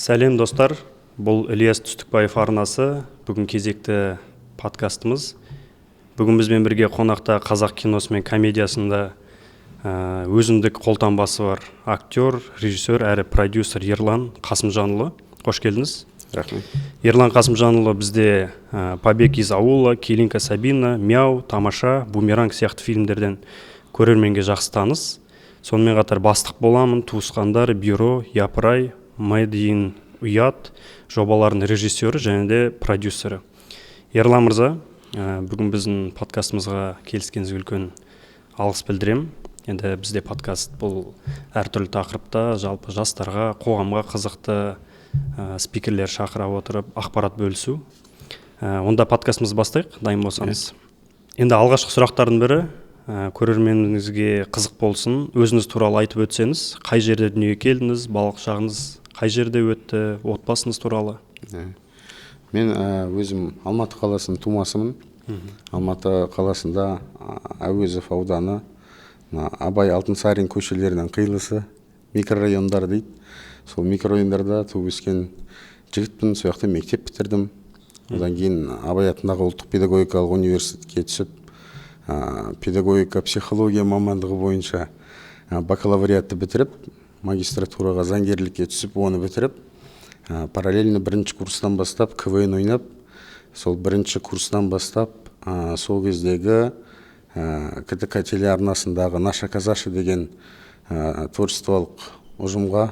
Сәлем, достар! Бұл Ілияс Түстікбаев арнасы. Бүгін кезекті подкастымыз. Бүгін бізбен бірге қонақта қазақ киносы мен комедиясында өзіндік қолтаңбасы бар актер, режиссер әрі продюсер Ерлан Қасымжанұлы. Қош келдіңіз! Рахмет. Ерлан Қасымжанұлы бізде «Побег из аула», «Келинка Сабина», «Мяу», «Тамаша», «Бумеранг» сияқты фильмдерден көрерменге жақсы таныс. Сонымен қатар «Бастық боламын», «Туысқандар», «Бюро», «Япырай», «Made in Ұят» жобаларының режиссері және де продюсері. Ерлан мырза, бүгін біздің подкастымызға келіскеніңізге үлкен алғыс білдіремін. Енді бізде подкаст бұл әртүрлі тақырыпта, жалпы жастарға, қоғамға қызықты спикерлер шақыра отырып, ақпарат бөлісу. Онда подкастымызды бастайық, дайын болсаңыз. Енді алғашқы сұрақтардың бірі, көрерменіңізге қызық болсын, өзіңіз туралы айтып өтсеңіз. Қай жерде дүниеге келдіңіз, балалық шағыңыз қай жерде өтті, отбасыңыз туралы? Иә. Мен өзім Алматы қаласының тумасымын. Алматы қаласында, Әуезов ауданы, мына Абай, Алтынсарин көшелерінің қиылысы, микрорайондар дейді, сол микрорайондарда туып өскен жігітпін. Сол жақта мектеп бітірдім. Одан кейін Абай атындағы ұлттық педагогикалық университетке түсіп, педагогика, психология мамандығы бойынша бакалавриатты бітіріп, магистратураға заңгерлікке түсіп, оны бітіріп, параллельно бірінші курстан бастап КВН ойнап, сол бірінші курстан бастап сол кездегі КТК телеарнасындағы «Наша Казаша» деген творчестволық ұжымға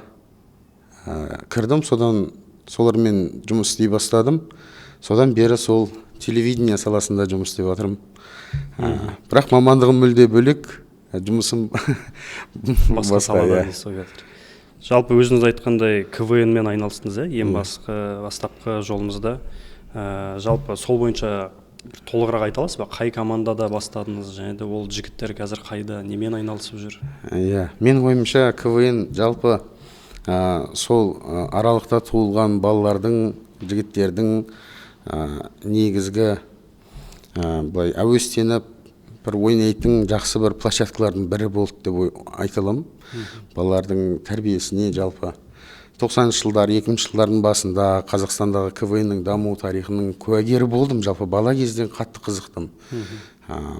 кірдім. Содан солармен жұмыс істей бастадым. Содан бері сол телевидение саласында жұмыс істеп жатырмын. Бірақ мамандығым мүлде бөлек, жұмысым басқа салада. Иә. Істеп жатыр. Жалпы, өзіңіз айтқандай, КВН мен айналыстыңыз, иә, ең басқы, бастапқы жолыңызда. Жалпы сол бойынша бір толығырақ айта аласыз ба? Қай командада бастадыңыз және де ол жігіттер қазір қайда, немен айналысып жүр? Иә, менің ойымша, КВН жалпы сол аралықта туылған балалардың, жігіттердің негізгі былай әуестеніп бір ойнайтын жақсы бір площадкалардың бірі болды деп айта аламын. Балалардың тәрбиесіне, жалпы 90-жылдар, 2000-жылдардың басында Қазақстандағы КВН-нің даму тарихының куәгері болдым. Жалпы бала кезден қатты қызықтым.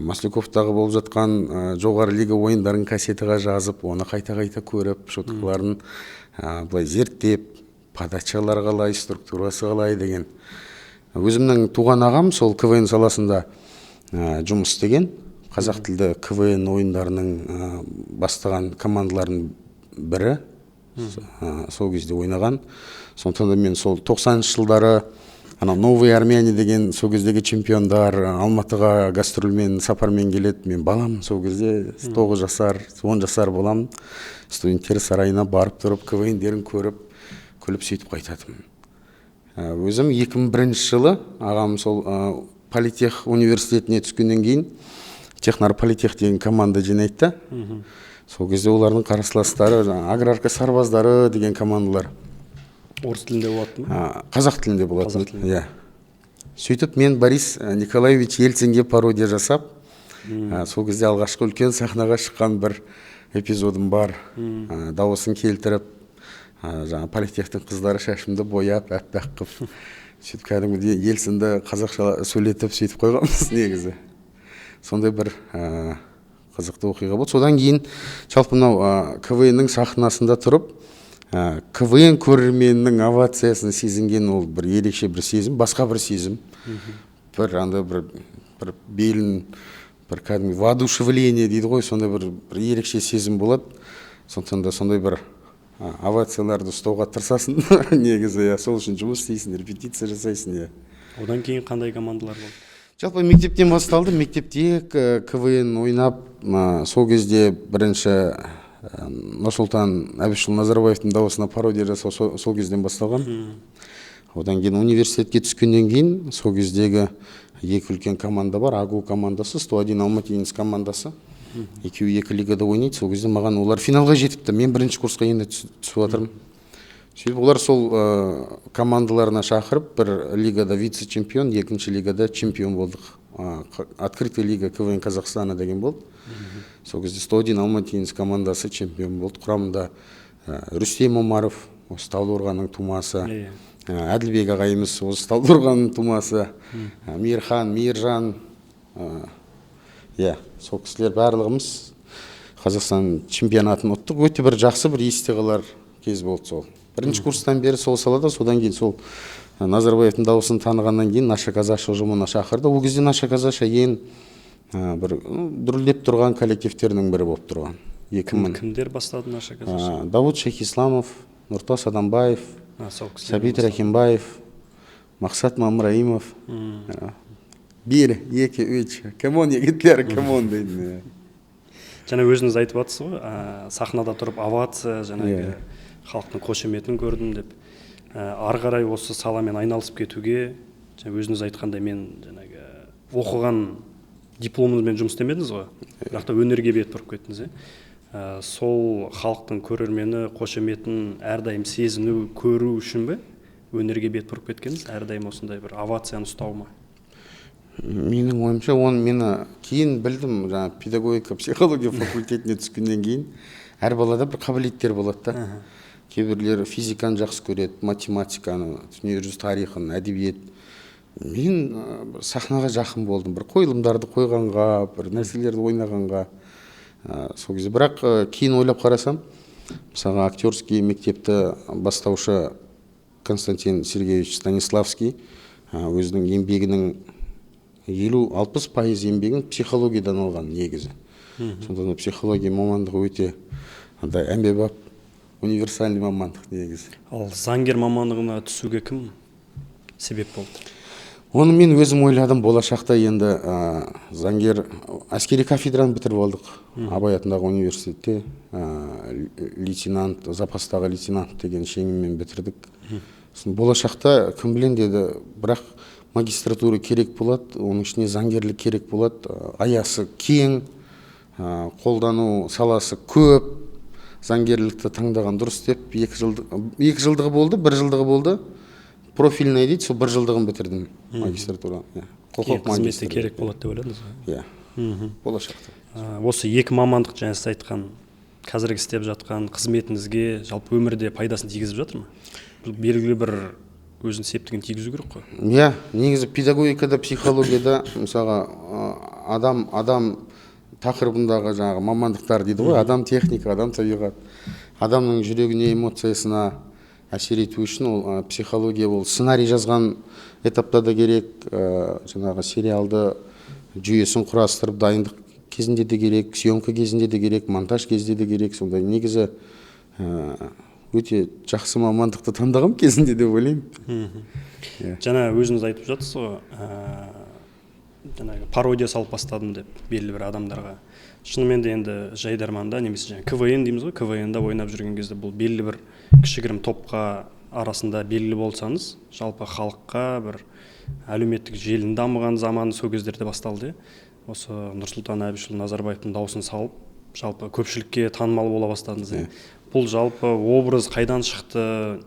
Масляковтағы болып жатқан жоғары лига ойындарын кассетаға жазып, оны қайта қайта көріп, шуткаларын былай зерттеп, подачалар қалай, структурасы қалай деген. Өзімнің туған ағам сол КВН саласында жұмыс істеген, қазақ тілді КВН ойындарының бастаған командалардың бірі, сол кезде ойнаған. Сондықтан да мен сол 90-жылдары анау «Новые армяне» деген сол кездегі чемпиондар Алматыға гастрольмен, сапармен келеді. Мен баламын сол кезде, 9 жасар, 10 жасар боламын. Студенттер сарайына барып тұрып, КВНдерін көріп, күліп, сөйтіп қайтатынмын. Өзім 2001 жылы ағам сол политех университетіне түскеннен кейін «Технар Политех» деген команда жинайды да. Сол кезде олардың қарсыластары жаңағы «Аграрка сарбаздары» деген командалар. Орыс тілінде болатын ба? Қазақ тілінде болатын. Қазақ тілінде. Иә. Сөйтіп мен Борис Николаевич Ельцинге пародия жасап, сол кезде алғашқы үлкен сахнаға шыққан бір эпизодым бар. Дауысын келтіріп, жаңағы политехтің қыздары шашымды бояп, аппақ қылып, сөйтіп кәдімгідей Ельцинді қазақша сөйлетіп, сөйтіп қойғанбыз. Негізі сондай бір қызықты оқиға болды. Содан кейін жалпы мынау КВН ның сахнасында тұрып, КВН көрерменінің овациясын сезінген, ол бір ерекше бір сезім, басқа бір сезім, бір андай бір белін бір кәдімгі воодушевление дейді ғой, сондай бір ерекше сезім болады. Сондықтан да сондай бір овацияларды ұстауға тырысасың негізі, иә. Сол үшін жұмыс істейсің, репетиция жасайсың, иә. Одан кейін қандай командалар болды? Жалпы мектептен басталды. Мектепте КВН ойнап, сол кезде бірінші Нұрсұлтан Әбішұлы Назарбаевтың дауысына пародия жасау сол кезден басталған. Одан кейін университетке түскеннен кейін сол кездегі екі үлкен команда бар: АГУ командасы, 101 Алматинец командасы. Екеуі екі лигада ойнайды. Сол кезде маған, олар финалға жетіпті, мен бірінші курсқа енді түсіп жатырмын. Сөйтіп олар сол командаларына шақырып, бір лигада вице чемпион, екінші лигада чемпион болдық. Открытая лига КВН Казахстана деген болды. Сол кезде 101 Алматинец командасы чемпион болды. Құрамында Рүстем Омаров. осы Талдықорғанның тумасы. Әділбек ағайымыз осы Талдықорғанның тумасы. Мейірхан, Мейіржан, иә, сол кісілер барлығымыз Қазақстан чемпионатын ұттық. Өте бір жақсы, бір есте қалар кез болды сол. Бірінші курстан бері сол салада, содан кейін сол Назарбаевтың дауысын танығаннан кейін «Наша Казаша» ұжымына шақырды. Ол кезде «Наша Казаша» ең бір дүрілдеп тұрған коллективтердің бірі болып тұрған. 2000. Кімдер бастады «Наша Казаша»? Давуд Шейхисламов, Нұртас Адамбаев, Сәбит Рахимбаев, Мақсат Мамраимов. Бір, екі, үш. Come on, жігіттер, come on дейтін. Жаңа өзіңіз айтып жатсыз ғой, сахнада тұрып овация, жаңағы халықтың қошеметін көрдім деп. Ары қарай осы саламен айналысып кетуге, жаңа өзіңіз айтқандай, мен жаңағы оқыған дипломыңызбен жұмыс істемедіңіз ғой, бірақ та өнерге бет бұрып кеттіңіз, иә. Сол халықтың, көрермені қошеметін әрдайым сезіну, көру үшін бе өнерге бет бұрып кеткеніңіз, әрдайым осындай бір овацияны ұстау ма? Менің ойымша, оны мені кейін білдім, жаңа педагогика, психология факультетіне түскеннен кейін. Әр балада бір қабілеттер болады да. Кейбіреулер физиканы жақсы көреді, математиканы, дүниежүзі тарихын, әдебиет. Мен сахнаға жақын болдым, бір қойылымдарды қойғанға, бір нәрселерді ойнағанға сол кезде. Бірақ кейін ойлап қарасам, мысалға, актерский мектепті бастаушы Константин Сергеевич Станиславский өзінің еңбегінің 50-60% еңбегін психологиядан алған негізі. Сондықтан да психология мамандығы өте андай әмбебап, универсальный мамандық негізі. Ал заңгер мамандығына түсуге кім себеп болды? Оны мен өзім ойладым болашақта енді заңгер. Әскери кафедраны бітіріп алдық Абай атындағы университетте, лейтенант, запастағы лейтенант деген шенмен бітірдік. Сосын болашақта кім білен деді, бірақ магистратура керек болады, оның ішіне заңгерлік керек болады, аясы кең, қолдану саласы көп, заңгерлікті таңдаған дұрыс деп 2 жылдығы болды, бір жылдығы болды, профильный дейді, сол бір жылдығын бітірдім магистратура, иә. Құқық қызметте керек болады деп ойладыңыз ғой? Иә, болашақта. Осы екі мамандық, жаңа сіз айтқан қазіргі істеп жатқан қызметіңізге, жалпы өмірде пайдасын тигізіп жатыр ма? Бұл белгілі бір өзінің септігін тигізу керек қой. Иә, негізі педагогикада, психологияда, мысалға, адам тақырыбындағы жаңағы мамандықтар дейді ғой, адам, техника, адам, табиғат, адамның жүрегіне, эмоциясына әсер ету үшін ол психология, ол сценарий жазған этапта да керек, жаңағы сериалды жүйесін құрастырып дайындық кезінде де керек, съемка кезінде де керек, монтаж кезінде де керек. Сондай негізі өте жақсы мамандықты таңдағанмын кезінде деп ойлаймын. Иә. Жаңа өзіңіз айтып жатсыз ғой, жаңағы пародия салып бастадым деп белгілі бір адамдарға. Шынымен де енді «Жайдарманда» немесе жаңа КВН дейміз ғой, КВН да ойнап жүрген кезде бұл белгілі бір кішігірім топқа арасында белгілі болсаңыз, жалпы халыққа бір әлеуметтік желінің дамыған заманы сол кездерде басталды, иә. Осы Нұрсұлтан Әбішұлы Назарбаевтың дауысын салып, жалпы көпшілікке танымал бола бастадыңыз, иә. Бұл жалпы образ қайдан шықты?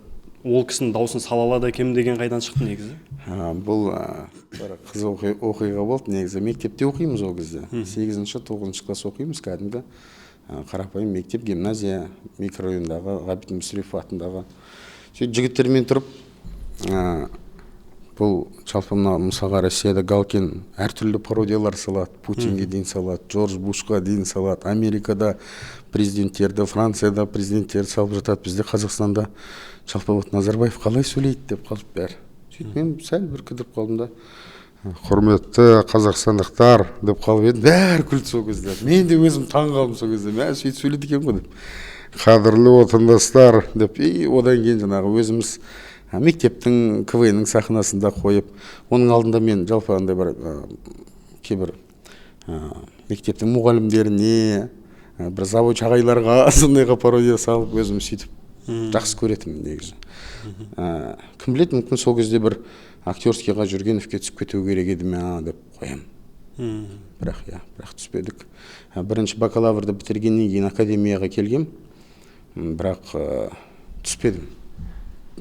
Ол кісінің дауысын сала алады екенмін деген қайдан шықты негізі? Бұл бір қызық оқиға болды негізі. Мектепте оқимыз ол кезде, сегізінші, тоғызыншы класс оқимыз, кәдімгі қарапайым мектеп, гимназия, микрорайондағы Ғабит Мүсірепов атындағы. Сөйтіп жігіттермен тұрып, бұл жалпы мына, мысалға, Россияда Галкин әртүрлі пародиялар салады, Путинге дейін салады, Джордж Бушқа дейін салады, Америкада президенттерді, Францияда президенттерді салып жатады. Бізде, Қазақстанда жалпы вот Назарбаев қалай сөйлейді деп қалып бәрі. Сөйтіп мен сәл бір кідіріп қалдым да, «Құрметті қазақстандықтар» деп қалып едім, бәрі күлді сол кезде. Мен де өзім таң қалдым сол кезде, мә, сөйтіп сөйлейді екен ғой деп, «Қадірлі отандастар» деп. И одан кейін жаңағы өзіміз мектептің КВН-нің сахнасында қойып, оның алдында мен жалпы андай бір кейбір мектептің мұғалімдеріне, бір завуч ағайларға, сондайға пародия салып, өзім сөйтіп жақсы көретінмін негізі. Кім біледі, мүмкін, сол кезде бір актерскийға, Жүргеновке түсіп кету керек еді ме деп қоямын. Бірақ, иә, бірақ түспедік. Бірінші бакалаврды бітіргеннен кейін академияға келгем, бірақ түспедім,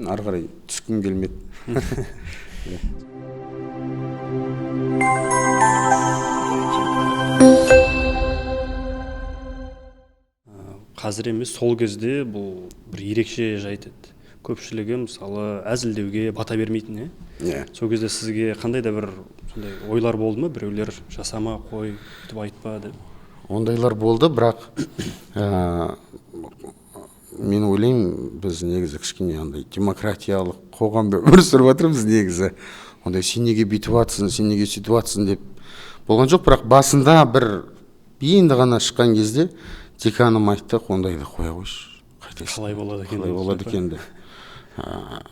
ары қарай түскім келмеді. Қазір емес, сол кезде бұл бір ерекше жайт еді. Көпшілігі, мысалы, әзілдеуге бата бермейтін, иә? Иә. Сол кезде сізге қандай да бір сондай ойлар болды ма, біреулер «жасама, қой, өйтіп айтпа» деп? Ондайлар болды, бірақ мен ойлаймын, біз негізі кішкене андай демократиялық қоғамда өмір сүріп жатырмыз. Негізі ондай «сен неге бүйтіп жатырсың, сен неге сөйтіп жатырсың» деп болған жоқ. Бірақ басында, бір енді ғана шыққан кезде деканым айтты: «Ондайды қоя қойшы, қайтесің?» Қалай болады екен Қалай деп болады па? екен деп.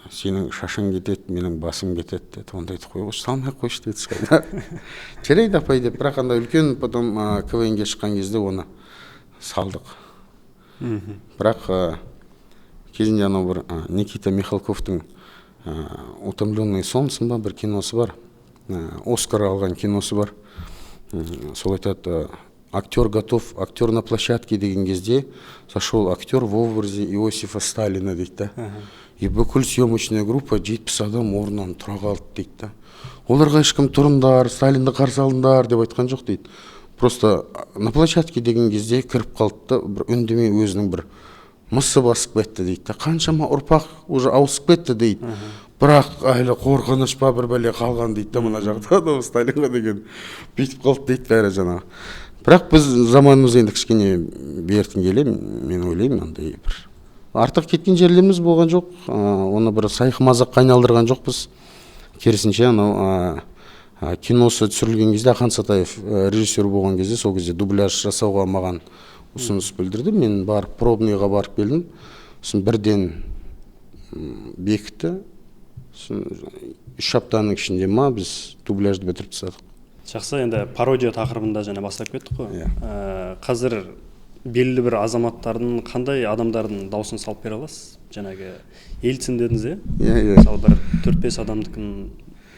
«Сенің шашың кетеді, менің басым кетеді», – деді. «Ондайды қоя қойшы, салмай ақ қойшы», – деді ешқайда. «Жарайды, апай», – деп. Бірақ андай үлкен потом КВН ге шыққан кезде оны салдық. Бірақ кезінде анау бір Никита Михалковтың «Утомленные солнцем» ба, бір киносы бар, Оскар алған киносы бар. Сол айтады: «Актер готов, актер на площадке» деген кезде «зашел актер в образе Иосифа Сталина», – дейді да. И бүкіл съемочная группа, 70 адам орнынан тұра қалды дейді да. Оларға ешкім «тұрыңдар, Сталинді қарсы алыңдар» деп айтқан жоқ дейді. Просто «на площадке» деген кезде кіріп қалды да, бір үндемей өзінің бір мысы басып кетті дейді да. Қаншама ұрпақ уже ауысып кетті дейді, бірақ әлі қорқыныш па, бір бәле қалған дейді да мына жақта, анау Сталинға деген бүйтіп қалды дейді бәрі жаңағы. Бірақ біз заманымыз енді кішкене бертін келе, мен ойлаймын, андай бір артық кеткен жерлеріміз болған жоқ, оны бір сайқымазаққа айналдырған жоқпыз. Керісінше, анау киносы түсірілген кезде, Ақан Сатаев режиссер болған кезде, сол кезде дубляж жасауға маған ұсыныс білдірді. Мен барып, пробный ға барып келдім. Сосын бірден бекітті. Сосын 3 аптаның ішінде ма, біз дубляжды бітіріп тастадық. Жақсы, енді пародия тақырыбында жаңа бастап кеттік қой. Иә. Қазір белгілі бір азаматтардың, қандай адамдардың дауысын салып бере аласыз? Жаңағы Ельцин дедіңіз, иә? Иә. Мысалы, бір төрт бес адамдікін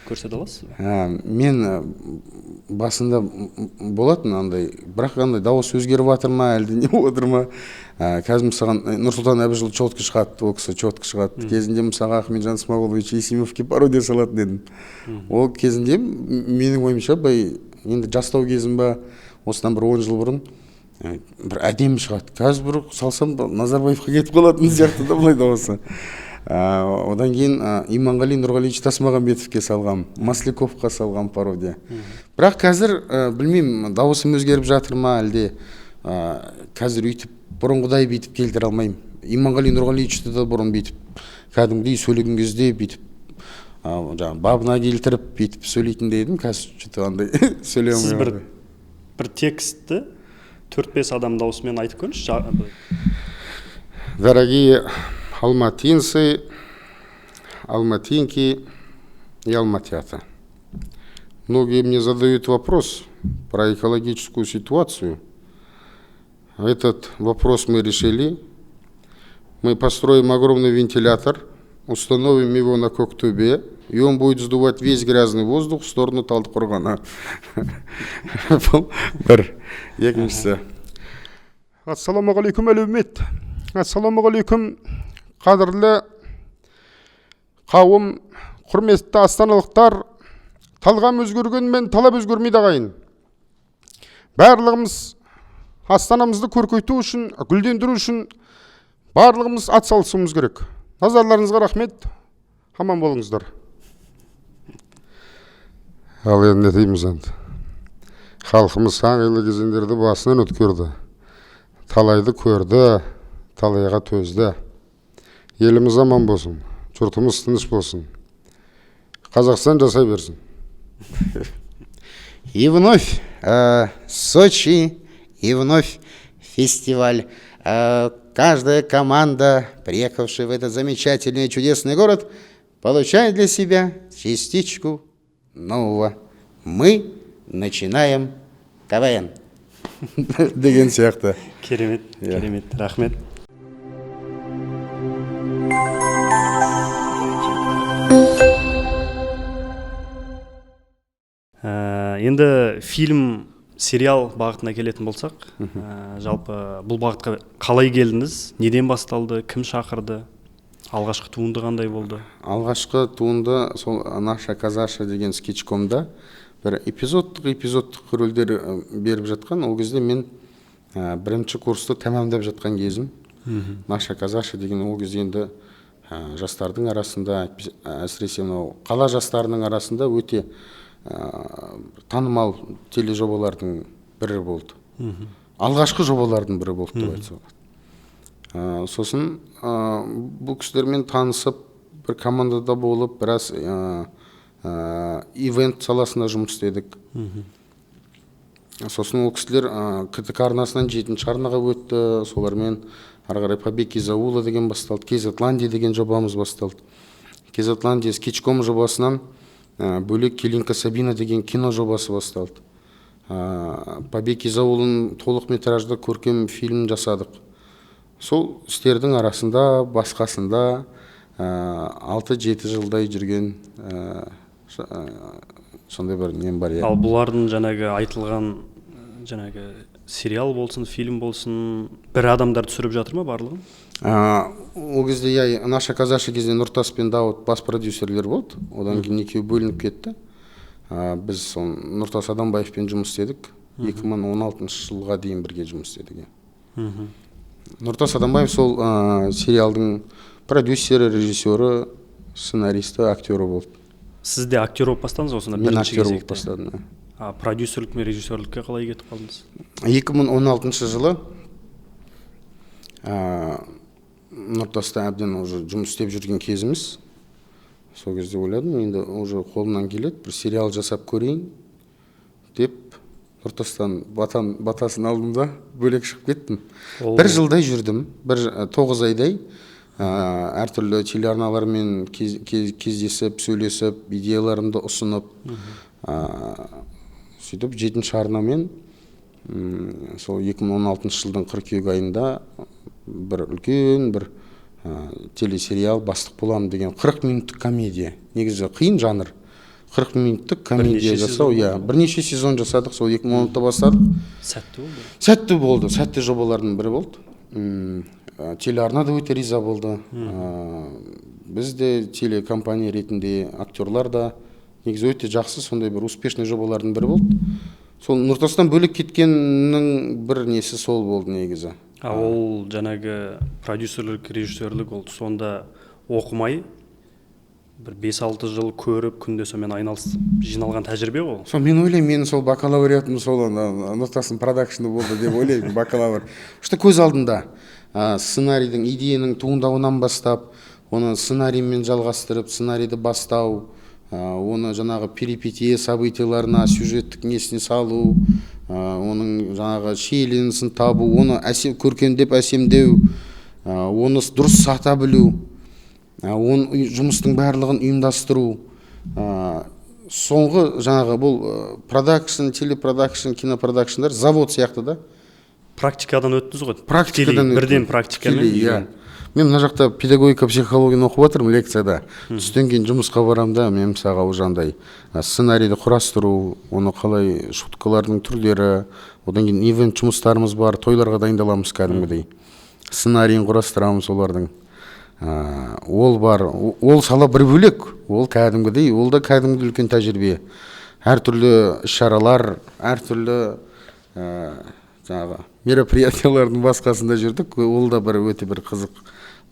көрсете аласыз ба? Мен басында болатын андай, бірақ андай дауыс өзгеріп жатыр ма, әлде не болып жатыр ма, қазір мысалға Нұрсұлтан Әбішұлы четко шығады, ол кісі четко шығады. Кезінде мысалға Ахметжан Смағұлович Есімовке пародия салатын едім. Ол кезінде менің ойымша, былай енді жастау кезім ба, осыдан бір 10 жыл бұрын бір әдемі шығады. Қазір бір салсам, Назарбаевқа кетіп қалатын сияқты да былай дауысы. Одан кейін Иманғали Нұрғалиевич Тасмағамбетовке салғам, Масляковқа салғам пародия. Бірақ қазір білмеймін, дауысым өзгеріп жатыр ма, әлде қазір өйтіп бұрынғыдай бүйтіп келтіре алмаймын. Иманғали Нұрғалиевичті де бұрын бүйтіп кәдімгідей сөйлеген кезде бүйтіп жаңағы бабына келтіріп бүйтіп сөйлейтін де едім. Қазір че то андай сөйлей Сіз алмай. бір текстті төрт бес адам дауысымен айтып көріңізші. Дорогие алматинцы, алматинки и алматята. Многие мне задают вопрос про экологическую ситуацию. Этот вопрос мы решили. Мы построим огромный вентилятор, установим его на Коктубе, и он будет сдувать весь грязный воздух в сторону Талдықорғана. Бұл бір. Екіншісі. Ассалаумағалейкум, әлеумет! Ассалаумағалейкум, қадірлі қауым, құрметті астаналықтар! Талғам өзгергенмен, талап өзгермейді, ағайын. Барлығымыз астанамызды көркейту үшін, гүлдендіру үшін барлығымыз атсалысуымыз керек. Назарларыңызға рахмет, аман болыңыздар. Ал енді не дейміз? Енді халқымыз сан қилы кезеңдерді басынан өткерді, талайды көрді, талайға төзді. Еліміз аман болсын, жұртымыз тыныш болсын, Қазақстан жасай берсін! И вновь Сочи, и вновь фестиваль. Каждая команда, приехавшая в этот замечательный и чудесный город, получает для себя частичку нового. Мы начинаем КВН. Деген сияқты. Керемет. Иә. Керемет, рахмет. Енді фильм, сериал бағытына келетін болсақ, жалпы бұл бағытқа қалай келдіңіз, неден басталды, кім шақырды, алғашқы туынды қандай болды? Алғашқы туынды сол «Наша Казаша» деген скетчкомда бір эпизодтық рөлдер беріп жатқан. Ол кезде мен бірінші курсты тәмамдап жатқан кезім. «Наша Казаша» деген ол кезде енді Жастардың арасында, әсіресе мынау қала жастарының арасында өте танымал тележобалардың бірі болды. Алғашқы жобалардың бірі болды деп айтса болады. Сосын бұл кісілермен танысып, бір командада болып, біраз ивент саласында жұмыс істедік. Сосын ол кісілер КТК арнасынан 7-ші арнаға өтті. Солармен ары қарай «Побег из аула» деген басталды, «Кезатландия» деген жобамыз басталды. «Кезатландия» скетчком жобасынан бөлек «Келинка Сабина» деген кино жобасы басталды. «Побег из аула»ның толық метражды көркем фильм жасадық. Сол істердің арасында, басқасында 6-7 жылдай жүрген сондай бір нем бар, иә. Ал бұлардың жаңағы айтылған, жаңағы сериал болсын, фильм болсын, бір адамдар түсіріп жатыр ма барлығын? Ол кезде, иә, «Наша Казаша» кезде Нұртас пен Дауыт бас продюсерлер болды. Одан кейін екеуі бөлініп кетті. Біз сол Нұртас Адамбаевпен жұмыс істедік. 2016 жылға дейін бірге жұмыс істедік, иә. Нұртас Адамбаев сол сериалдың продюсері, режиссері, сценаристі, актері болды. Сіз де актер болып бастадыңыз ғой сонда? Мен бірінші актер болып кезекте. бастадым, иә. А продюсерлік пен режиссерлікке қалай кетіп қалдыңыз? 2016 жылы Нұртаста әбден уже жұмыс істеп жүрген кезіміз. Сол кезде ойладым, енді уже қолымнан келеді, бір сериал жасап көрейін деп, Нұртастан батасын алдым да, бөлек шығып кеттім. Бір жылдай жүрдім, бір 9 айдай әртүрлі телеарналармен кездесіп, сөйлесіп, идеяларымды ұсынып, сөйтіп 7-ші арнамен сол 2016 жылдың қыркүйек айында бір үлкен бір телесериал, «Бастық боламын» деген 40 минуттық комедия. Негізі қиын жанр, 40 минуттық комедия Бірнеше жасау. сезон Иә, бірнеше сезон жасадық. Сол 2016-да бастадық. Сәтті болды? Сәтті болды, сәтті жобалардың бірі болды. Телеарна да өте риза болды. Біз де телекомпания ретінде, актерлар да. Негізі өте жақсы, сондай бір успешный жобалардың бірі болды. Сол Нұртастан бөлек кеткеннің бір несі сол болды негізі. А ол жаңағы продюсерлік, режиссерлік, ол сонда оқымай, бір 5-6 жыл көріп, күнде сонымен айналысып жиналған тәжірибе ғой ол. Сол мен ойлаймын, менің сол бакалавриатым сол ана Нұртастың продакшны болды деп ойлаймын, бакалавр. Что көз алдында сценарийдің, идеяның туындауынан бастап, оны сценариймен жалғастырып, сценарийді бастау, оны жаңағы перипетия событияларына, сюжеттік несіне салу, оның жаңағы шиеленісін табу, оны әсем, көркемдеп әсемдеу, оны дұрыс сата білу, оны жұмыстың барлығын ұйымдастыру, соңғы жаңағы бұл продакшн, телепродакшн, кинопродакшндар завод сияқты да. Практикадан өттіңіз ғой. Практикадан Тікелей, бірден өттім. Практикамен. Тікелей, иә. Мен мына жақта педагогика, психологияны оқып жатырмын лекцияда, түстен кейін жұмысқа барамын да, мен мысалға уже андай сценарийді құрастыру, оны қалай, шуткалардың түрлері, одан кейін ивент жұмыстарымыз бар, тойларға дайындаламыз, кәдімгідей сценарийін құрастырамыз олардың. Ол бар, ол сала бір бөлек, ол кәдімгідей, ол да кәдімгідей үлкен тәжірибе. Әртүрлі іс шаралар, әртүрлі жаңағы мероприятиялардың басқасында жүрдік. Ол да бір өте бір қызық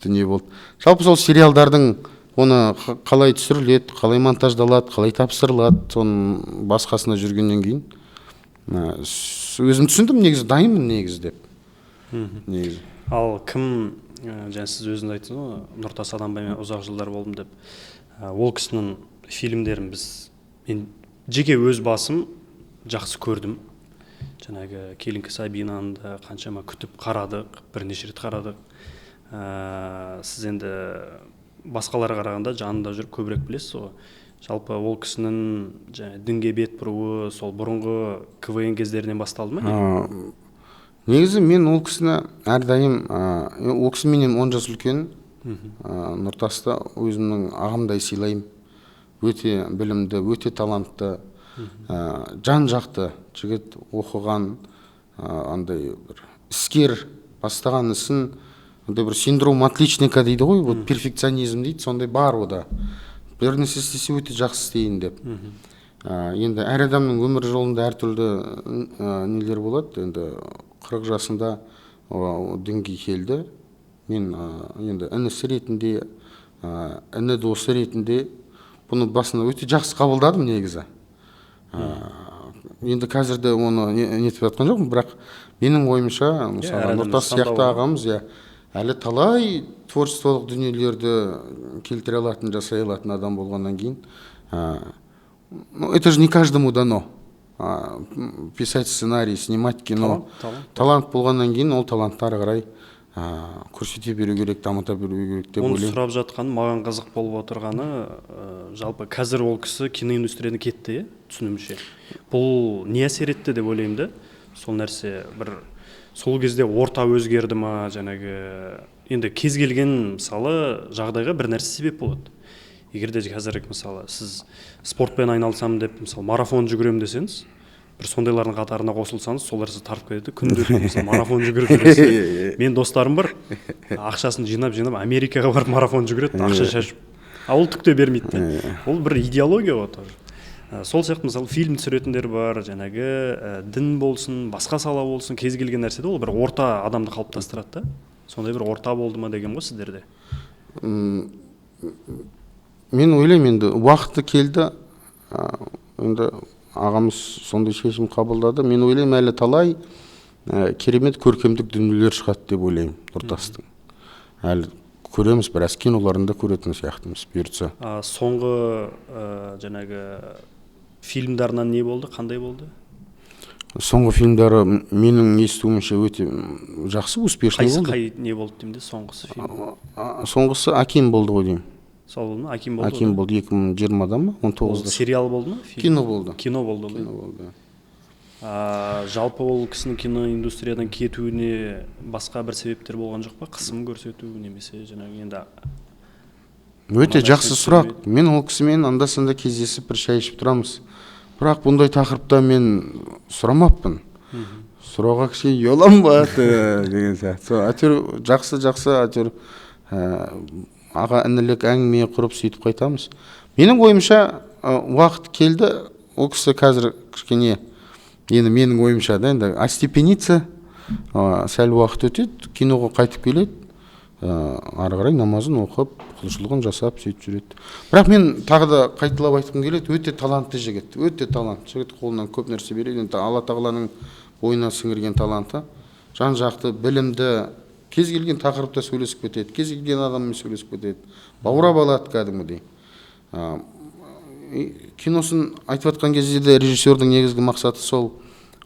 дүние болды. Жалпы сол сериалдардың, оны қалай түсіріледі, қалай монтаждалады, қалай тапсырылады, соның басқасында жүргеннен кейін өзім түсіндім, негізі дайынмын негізі деп негізі. Ал кім, жаңа сіз өзіңіз айттыңыз ғой, Нұртас Адамбаймен ұзақ жылдар болдым деп. Ол кісінің фильмдерін біз, мен жеке өз басым жақсы көрдім. Жаңағы «Келинка Сабинаны» да қаншама күтіп қарадық, бірнеше рет қарадық. Сіз енді басқаларға қарағанда жанында жүріп көбірек білесіз ғой. Жалпы ол кісінің жаңа дінге бет бұруы сол бұрынғы КВН кездерінен басталды ма, не? Негізі мен ол кісіні әрдайым, ол кісі менен 10 жас үлкен. Нұртасты өзімнің ағамдай сыйлаймын. Өте білімді, өте талантты, жан жақты жігіт, оқыған, андай бір іскер, бастаған ісін андай бір синдром отличника дейді ғой, вот перфекционизм дейді, сондай бар ода. Бір нәрсе істесе, өте жақсы істейін деп. Енді әр адамның өмір жолында әртүрлі нелер болады. Енді 40 жасында дінге келді. Мен енді інісі ретінде Іні досы ретінде бұны басында өте жақсы қабылдадым негізі. Енді қазір де оны нетіп жатқан жоқпын, бірақ менің ойымша, мысалы, Нұртас сияқты ағамыз, иә, әлі талай творчестволық дүниелерді келтіре алатын, жасай алатын адам болғаннан кейін, ну, это же не каждому дано писать сценарий, снимать кино. Талант. Талант болғаннан кейін ол талантты ары қарай көрсете беру керек, дамыта беру керек деп Оны ойлаймын. сұрап жатқаным, маған қызық болып отырғаны, жалпы қазір ол кісі киноиндустриядан кетті, иә, түсінуімше. Бұл не әсер етті деп ойлаймын да. Сол нәрсе бір сол кезде орта өзгерді ма? Жаңағы енді кез келген, мысалы, жағдайға бір нәрсе себеп болады. Егер де қазір, мысалы, сіз спортпен айналысамын деп, мысалы, марафон жүгіремін десеңіз, бір сондайлардың қатарына қосылсаңыз, солар сізді тартып кетеді. Күнделікті, мысалы, марафон жүгіріп жүресіз. Менің достарым бар, ақшасын жинап жинап Америкаға барып марафон жүгіреді, ақша шашып, а ол түк те бермейді да. Ол бір идеология ғой тоже. Сол сияқты, мысалы, фильм түсіретіндер бар, жаңағы дін болсын, басқа сала болсын, кез келген нәрседе ол бір орта адамды қалыптастырады да. Сондай бір орта болды ма деген ғой сіздерде. Мен ойлаймын, енді уақыты келді, енді ағамыз сондай шешім қабылдады. Мен ойлаймын, әлі талай керемет көркемдік дүниелер шығады деп ойлаймын Нұртастың. Әлі көреміз, біраз киноларында көретін сияқтымыз, бұйыртса. Соңғы жаңағы фильмдарынан не болды, қандай болды? Соңғы фильмдары, менің естуімше, өте жақсы, успешный Қайсы болды. Қай не болды деймін де, соңғысы фильм? Соңғысы «Аким» болды ғой деймін. Сол болды ма? «Аким» болды «Аким» ғой? болды 2020-да ма, он Ол тоғызда сериал болды ма, фильм? Кино болды. Кино болды ғой. Кино болды. Жалпы ол кісінің киноиндустриядан кетуіне басқа бір себептер болған жоқ па? Қысым көрсету немесе жаңағы енді Өте ана жақсы нәрсені сұрақ. түсірмейді. Мен ол кісімен анда санда кездесіп, бір шай ішіп тұрамыз, бірақ бұндай тақырыпта мен сұрамаппын. Сұрауға кішкене ұяламын ба деген сияқты. Сол әйтеуір жақсы, жақсы, әйтеуір аға інілік әңгіме құрып, сөйтіп қайтамыз. Менің ойымша, уақыт келді. Ол кісі қазір кішкене, енді менің ойымша да, енді остепениться, сәл уақыт өтеді, киноға қайтып келеді, ары қарай намазын оқып, құлшылығын жасап, сөйтіп жүреді. Бірақ мен тағы да қайталап айтқым келеді: өте талантты жігіт, өте талантты жігіт, қолынан көп нәрсе береді. Енді Алла тағаланың бойына сіңірген таланты, жан жақты білімді, кез келген тақырыпта сөйлесіп кетеді, кез келген адаммен сөйлесіп кетеді, баурап алады кәдімгідей. И киносын айтып жатқан кезде де режиссердің негізгі мақсаты сол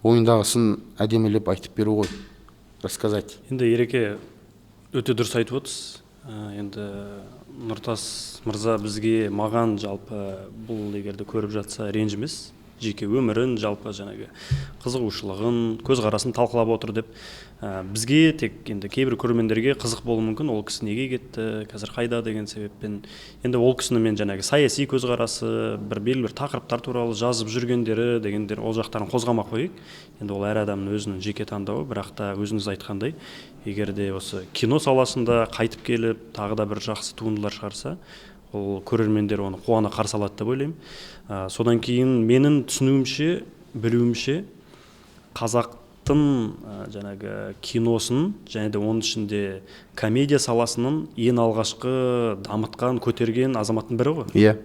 ойындағысын әдемілеп айтып беру ғой, рассказать. Енді, Ереке, өте дұрыс айтып отырсыз. Енді Нұртас мырза бізге, маған жалпы, бұл егер де көріп жатса, ренжімес, жеке өмірін, жалпы жаңағы қызығушылығын, көзқарасын талқылап отыр деп. Бізге тек енді кейбір көрермендерге қызық болуы мүмкін, ол кісі неге кетті, қазір қайда деген себеппен. Енді ол кісіні мен жаңағы саяси көзқарасы, бір белгілі бір тақырыптар туралы жазып жүргендері дегендер, ол жақтарын қозғамай ақ қояйық. Енді ол әр адамның өзінің жеке таңдауы. Бірақ та өзіңіз айтқандай, егер де осы кино саласында қайтып келіп, тағы да бір жақсы туындылар шығарса, ол көрермендер оны қуана қарсы алады деп ойлаймын. Содан кейін менің түсінуімше, білуімше, қазақтың жаңағы киносын және де оның ішінде комедия саласының ең алғашқы дамытқан, көтерген азаматтың бірі ғой. Иә,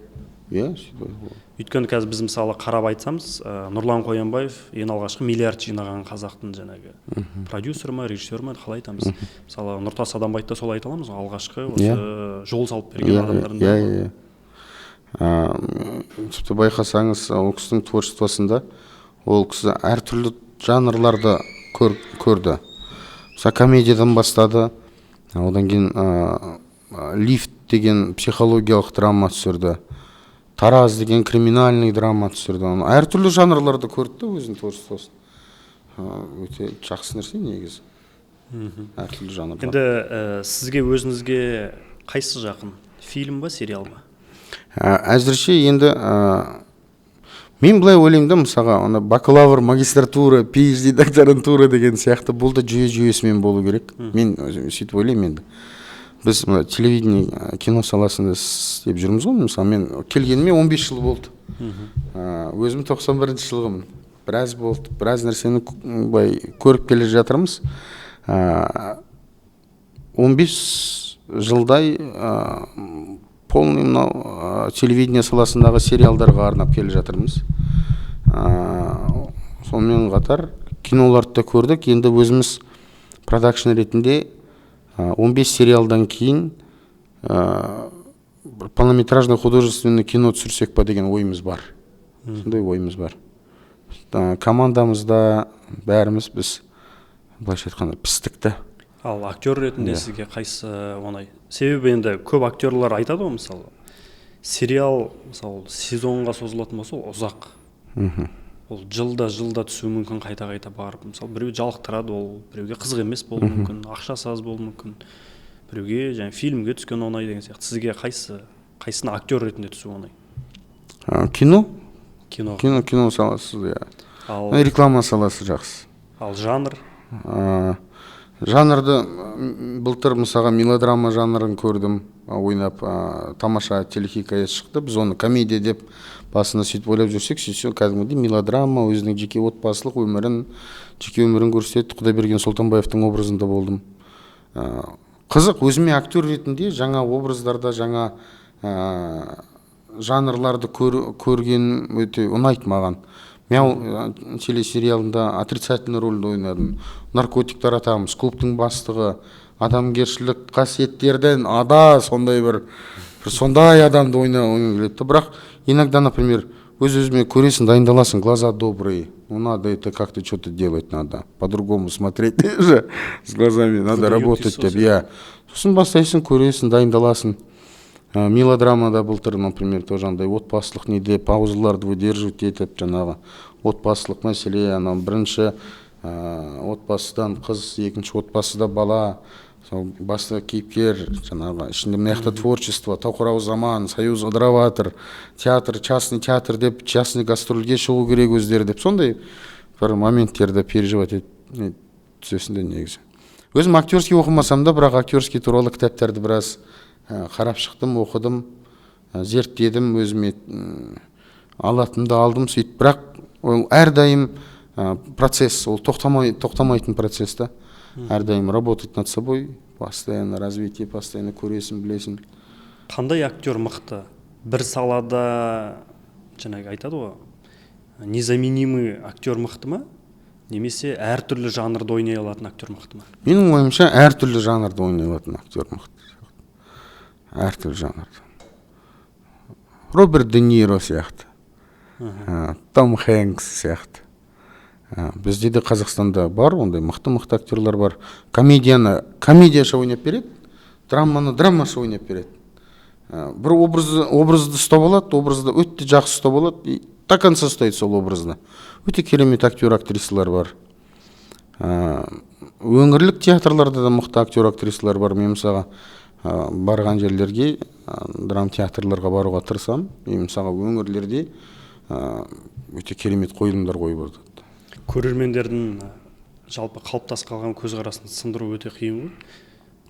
сөйтіп айтуға болады. Өйткені қазір біз, мысалы, қарап айтсамыз, Нұрлан Қоянбаев ең алғашқы миллиард жинаған қазақтың жаңағы продюсері ма, режиссері ма, қалай айтамыз? Мысалы, Нұртас Адамбайды да солай айта аламыз ғой, алғашқы осы жол салып берген адамдардың бірі ғой. Иә. Тіпті байқасаңыз, ол кісінің творчествосында ол кісі әртүрлі жанрларды көрді. Мысалы, комедиядан бастады, одан кейін «Лифт» деген психологиялық драма түсірді, «Тараз» деген криминальный драма түсірді. Оны әртүрлі жанрларды көрді да өзінің творчествосын. Өте жақсы нәрсе негізі, әртүрлі жанрлар. Енді сізге, өзіңізге қайсысы жақын, фильм ба, сериал ба? Әзірше енді мен былай ойлаймын да, мысалға, ана бакалавр, магистратура, PhD, докторантура деген сияқты, бұл да жүйе жүйесімен болу керек. Мен өзім сөйтіп ойлаймын. Енді біз мына телевидение, кино саласында істеп жүрміз ғой. Мысалы, мен келгеніме 15 жыл болды. Өзім 91 жылғымын, біраз болды, біраз нәрсені былай көріп келе жатырмыз. 15 жылдай полный мынау телевидение саласындағы сериалдарға арнап келе жатырмыз. Сонымен қатар киноларды да көрдік. Енді өзіміз продакшн ретінде 15 сериалдан кейін бір полнометражный художественный кино түсірсек па деген ойымыз бар, сондай ойымыз бар. Командамызда бәріміз біз, былайша айтқанда, пістік та. Ал актер ретінде сізге қайсысы оңай? Себебі енді көп актерлар айтады ғой, мысалы, сериал, мысалы, сезонға созылатын болса, ол ұзақ, ол жылда жылда түсуі мүмкін, қайта қайта барып. Мысалы, біреу жалықтырады, ол біреуге қызық емес болуы мүмкін, ақшасы аз болуы мүмкін, біреуге жаңағы фильмге түскен оңай деген сияқты. Сізге қайсысы, қайсысына актер ретінде түсу оңай? Кино. Кино. Кино саласы, иә. Ал Реклама саласы жақсы. Ал жанр? Жанрды былтыр, мысалға, мелодрама жанрын көрдім ойнап. «Тамаша» телехикаясы шықты. Біз оны комедия деп басында сөйтіп ойлап жүрсек, сөйтсе, кәдімгідей мелодрама, өзінің жеке отбасылық өмірін, жеке өмірін көрсетеді. Құдайберген Сұлтанбаевтың образында болдым. Қызық өзіме актер ретінде жаңа образдарда, жаңа жанрларды көрген өте ұнайды маған. «Мяу» телесериалында отрицательный рөлді ойнадым, наркотик таратамыз, клубтың бастығы, адамгершілік қасиеттерден ада, сондай бір сондай адамды ойнағым келеді да. Бірақ иногда, например, өз өзіме көресің, дайындаласың, глаза добрые, ну надо это как то что то делать, надо по другому смотреть же, с глазами надо Выдает работать деп. Дейсіз. Иә, сосын бастайсың, көресің, дайындаласың. Мелодрамада былтыр, например, тоже андай отбасылық неде паузаларды выдерживать етіп, жаңағы отбасылық мәселе, анау бірінші отбасыдан қыз, екінші отбасыда бала, сол басты кейіпкер, жаңағы ішінде мына жақта творчество, тоқырау заман, союз ыдырап жатыр, театр, частный театр деп, частный гастрольге шығу керек өздері деп, сондай бір моменттерді переживать етіп түсесің де. Негізі өзім актерский оқымасам да, бірақ актерский туралы кітаптарды біраз қарап шықтым, оқыдым, зерттедім, өзіме алатынымды алдым сөйтіп. Бірақ ол әрдайым процесс, ол тоқтамайтын процесс та. Әрдайым работать над собой, постоянно развитие, постоянно көресің, білесің. Қандай актер мықты? Бір салада жаңағы айтады ғой, незаменимый актер мықты ма немесе әртүрлі жанрда ойнай алатын актер мықты ма? Менің ойымша, әртүрлі жанрда ойнай алатын актер мықты, әртүрлі жанрда. Роберт Де Ниро сияқты, Том Хэнкс сияқты. Бізде де, Қазақстанда бар ондай мықты мықты актерлар бар. Комедияны комедияша ойнап береді, драманы драмаша ойнап береді. Бір образды ұстап алады, образды өте жақсы ұстап алады и до конца ұстайды сол образды. Өте керемет актер, актрисалар бар. Өңірлік театрларда да мықты актер, актрисалар бар. Мен, мысалға, барған жерлерге, драм театрларға баруға тырысамын. И, мысалға, өңірлерде өте керемет қойылымдар қойып жатады. Көрермендердің жалпы қалыптасып қалған көзқарасын сындыру өте қиын ғой.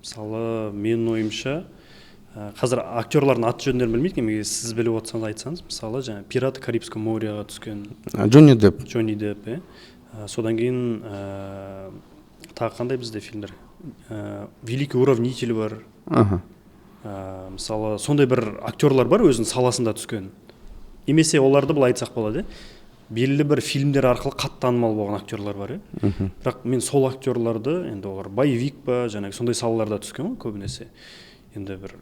Мысалы, менің ойымша, қазір актерлардың аты жөндерін білмейді екенмін, егер сіз біліп отырсаңыз, айтсаңыз. Мысалы, жаңағы «Пираты Карибского моря» ға түскен Джонни Депп. Джонни Депп, иә. Содан кейін тағы қандай бізде фильмдер, «Великий уравнитель» бар. Мысалы, сондай бір актерлар бар өзінің саласында түскен, немесе оларды былай айтсақ болады, иә, белгілі бір фильмдер арқылы қатты танымал болған актерлар бар, иә. Бірақ мен сол актерларды, енді олар боевик па, жаңағы сондай салаларда түскен ғой көбінесе, енді бір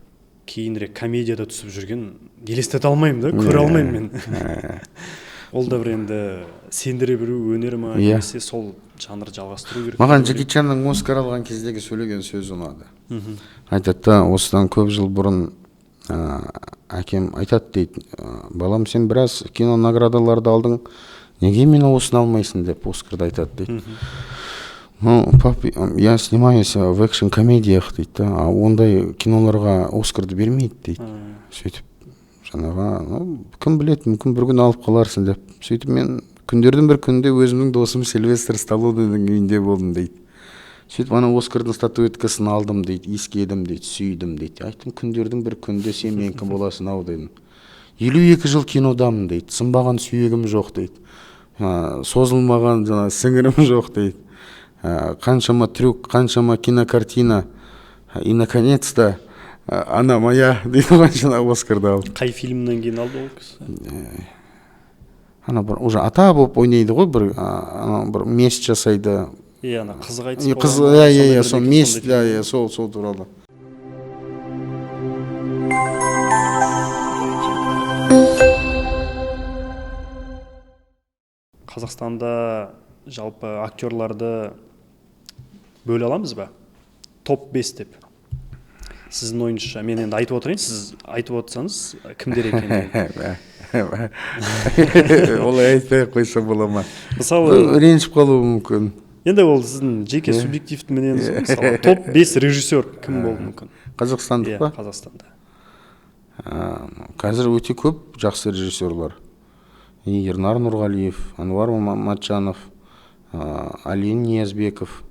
кейінірек комедияда түсіп жүрген елестете алмаймын да, көре алмаймын мен. Ол да бір енді сендіре білу өнері ма немесе сол жанрды жалғастыру керек Маған па? Джеки Чанның Оскар алған кездегі сөйлеген сөзі ұнады. Айтады да: «Осыдан көп жыл бұрын әкем айтады, — дейді, — балам, сен біраз кино наградаларды алдың, неге мен осыны алмайсың?» — деп Оскарды айтады дейді. «Ну, пап, я снимаюсь в экшн комедиях, — дейді да, — а ондай киноларға Оскарды бермейді», — дейді. Сөйтіп жаңағы: «Ну, кім біледі, мүмкін, бір күні алып қаларсың», — деп. «Сөйтіп мен күндердің бір күнінде өзімнің досым Сильвестр Сталлоненің үйінде болдым, — дейді. — Сөйтіп ана Оскардың статуэткасын алдым, — дейді, — иіскедім, — дейді, — сүйдім, — дейді. — Айттым: күндердің бір күнінде сен менікі боласың ау дедім. 52 жыл кинодамын, — дейді, — сынбаған сүйегім жоқ, — дейді, — созылмаған жаңағы сіңірім жоқ, — дейді. — Қаншама трюк, қаншама кинокартина, и наконец то Она моя дейді ғой, жаңағы Оскарды алып. Қай фильмнен кейін алды ол кісі? Ана бір уже ата болып ойнайды ғой, бір ана бір месть жасайды. Иә, ана қызы қайтыс қыз, иә, иә, иә, сол месть, иә, иә, сол туралы. Қазақстанда жалпы актерларды бөле аламыз ба? Топ 5 деп. Сіздің ойыңызша, мен енді айтып отырайын, сіз айтып отырсаңыз, кімдер екенін. Олай айтпай ақ қойса бола ма? Мысалы, ренжіп қалуы мүмкін. Енді ол сіздің жеке субъективті мінезіңіз ғой. Мысалы, топ 5 режиссер кім болуы мүмкін? Қазақстандық па? Қазақстанда. Қазір өте көп жақсы режиссерлар. Ернар Нұрғалиев, Ануар Матжанов, Алин Ниязбеков.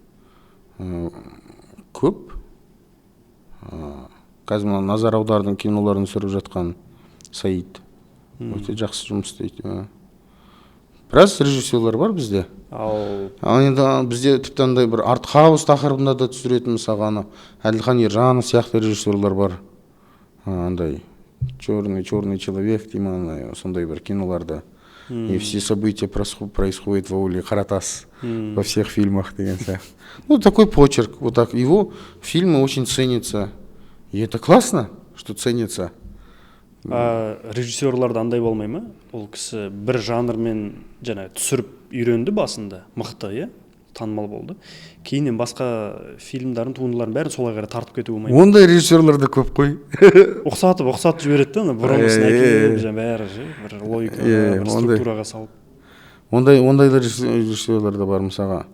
Көп. Қазір мына Назар Аудардың киноларын түсіріп жатқан Саид. Өте жақсы жұмыс істейді. Біраз режиссерлар бар бізде. Ал енді бізде тіпті андай бір артхаус тақырыбында да түсіретін, мысалға, ана Әділхан Ержанов сияқты режиссерлар бар. Андай черный человек деймін, сондай бір киноларда. И все события происходят в ауле Каратас во всех фильмах деген сияқты. Ну, такой почерк, вот так. Его фильмы очень ценятся. И это классно, что ценятся. Режиссерларда андай болмай ма? Ол кісі бір жанрмен жаңа түсіріп үйренді басында, мықты, иә? Танымал болды. Кейіннен басқа фильмдарын, туындыларын бәрін солай қарай тартып кетуі болмай ма? Ондай режиссерлар да көп қой. Ұқсатып жібереді да, ана бұрынғысын әкеліп, жаңа бәрі ше, бір логикаға, бір структураға салып. Ондай режиссерлар да бар, мысалға.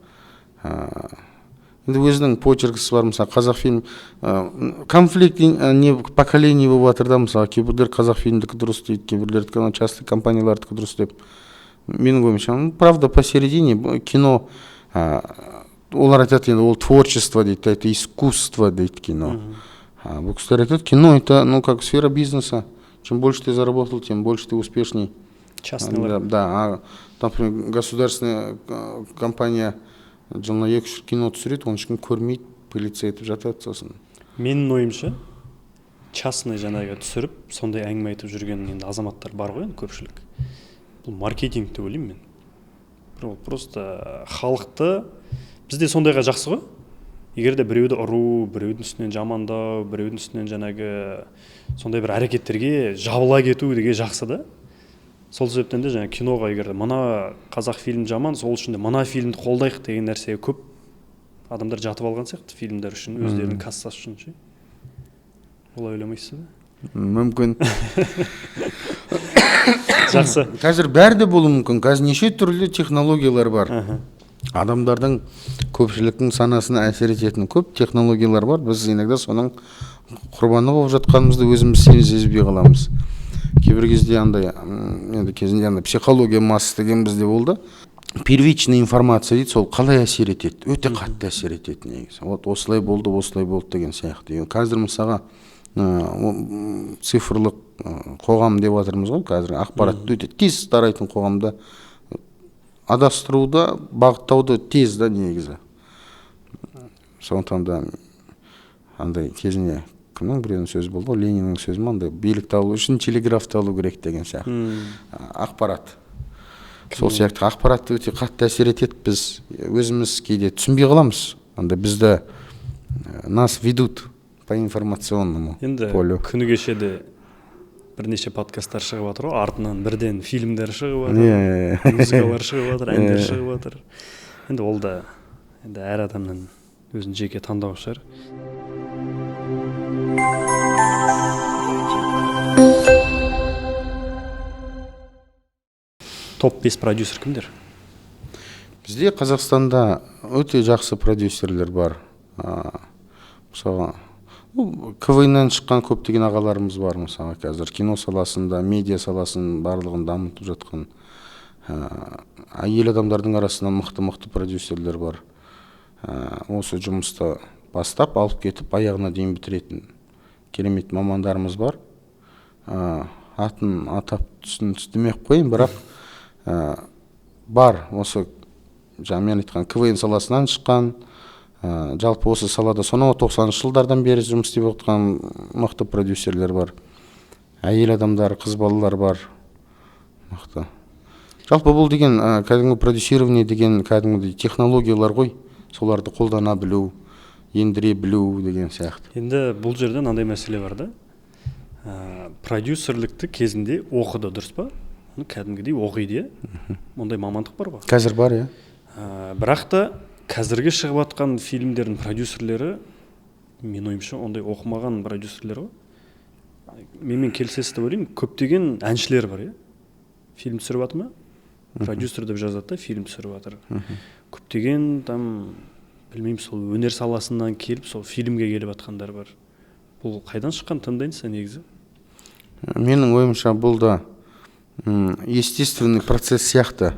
Енді өзінің почеркісі бар, мысалы, қазақ фильм конфликт не поколений болып жатыр да, мысалы, кейбіреулер қазақ фильмдікі дұрыс дейді, кейбіреулер частный компаниялардікі дұрыс деп. Менің ойымша, правда посередине кино, олар айтады енді ол творчество дейді, это искусство дейді кино. Бұл кісілер айтады, кино это, ну, как сфера бизнеса. Чем больше ты заработал, тем больше ты успешней. Частный. Да, а, например, государственная компания жылына 2-3 кино түсіреді, оны ешкім көрмейді, пылиться етіп жатады сосын. Менің ойымша, частный жаңағы түсіріп, сондай әңгіме айтып жүрген енді азаматтар бар ғой енді көпшілік. Бұл маркетинг деп ойлаймын мен. Ол просто халықты, бізде сондайға жақсы ғой. Егер де біреуді ұру, біреудің үстінен жамандау, біреудің үстінен жаңағы сондай бір әрекеттерге жабыла кету деген жақсы да. Сол себептен де жаңа киноға егер де мына қазақ фильм жаман, сол үшін де мына фильмді қолдайық деген нәрсеге көп адамдар жатып алған сияқты фильмдер үшін, өздерінің кассасы үшін ше. Олай ойламайсыз ба? Мүмкін. Жақсы. Қазір бәрі де болуы мүмкін. Қазір неше түрлі технологиялар бар. Адамдардың, көпшіліктің санасына әсер ететін көп технологиялар бар. Біз иногда соның құрбаны болып жатқанымызды өзіміз сезбей қаламыз. Кейбір кезде андай, енді кезінде андай психология масс деген бізде болды. Первичная информация дейді, сол қалай әсер етеді? Өте қатты әсер етеді негізі. Вот осылай болды, осылай болды деген сияқты. Қазір мысалға цифрлық қоғам деп жатырмыз ғой, қазір ақпаратты өте тез тарайтын қоғамда адастыруды, бағыттауды тез да негізі. Сондықтан да андай кезінде кімнің біреуінің сөзі болды ғой, Лениннің сөзі ме, андай билікті алу үшін телеграфты алу керек деген сияқты. Ақпарат. Сол сияқты ақпаратты өте қатты әсер етеді, біз өзіміз кейде түсінбей қаламыз. Андай бізді нас ведут по информационному полю. Енді күні кеше де бірнеше подкасттар шығып жатыр ғой, артынан бірден фильмдер шығып жатыр, музыкалар шығып жатыр, әндер шығып жатыр. Енді ол да енді әр адамның өзінің жеке таңдауы шығар. Топ 5 продюсер кімдер? Бізде Қазақстанда өте жақсы продюсерлер бар. Мысалға, КВН-нан шыққан көптеген ағаларымыз бар, мысалға, қазір кино саласында, медиа саласын барлығын дамытып жатқан әйел адамдардың арасынан мықты-мықты продюсерлер бар. Осы жұмысты бастап, алып кетіп, аяғына дейін бітіретін керемет мамандарымыз бар. Атын атап түсін түстемей ақ қояйын, бірақ бар осы жаңа мен айтқан КВН саласынан шыққан, Жалпы осы салада сонау 90-жылдардан бері жұмыс істеп жатқан мықты продюсерлер бар, әйел адамдар, қыз балалар бар мықты. Жалпы бұл деген кәдімгі продюсирование деген кәдімгідей технологиялар ғой, соларды қолдана білу, ендіре білу деген сияқты. Енді бұл жерде мынандай мәселе бар да, продюсерлікті кезінде оқыды, дұрыс па? Оны кәдімгідей оқиды, иә, ондай мамандық бар ғой. Қазір бар, иә. Бірақ та қазіргі шығып жатқан фильмдердің продюсерлері, менің ойымша, ондай оқымаған продюсерлер ғой. Менімен келісесіз деп ойлаймын. Көптеген әншілер бар, иә, фильм түсіріп жатыр ма, продюсер деп жазады да, фильм түсіріп жатыр. Көптеген там, білмеймін, сол өнер саласынан келіп, сол фильмге келіп жатқандар бар. Бұл қайдан шыққан тенденция негізі? Менің ойымша, бұл да естественный процесс сияқты.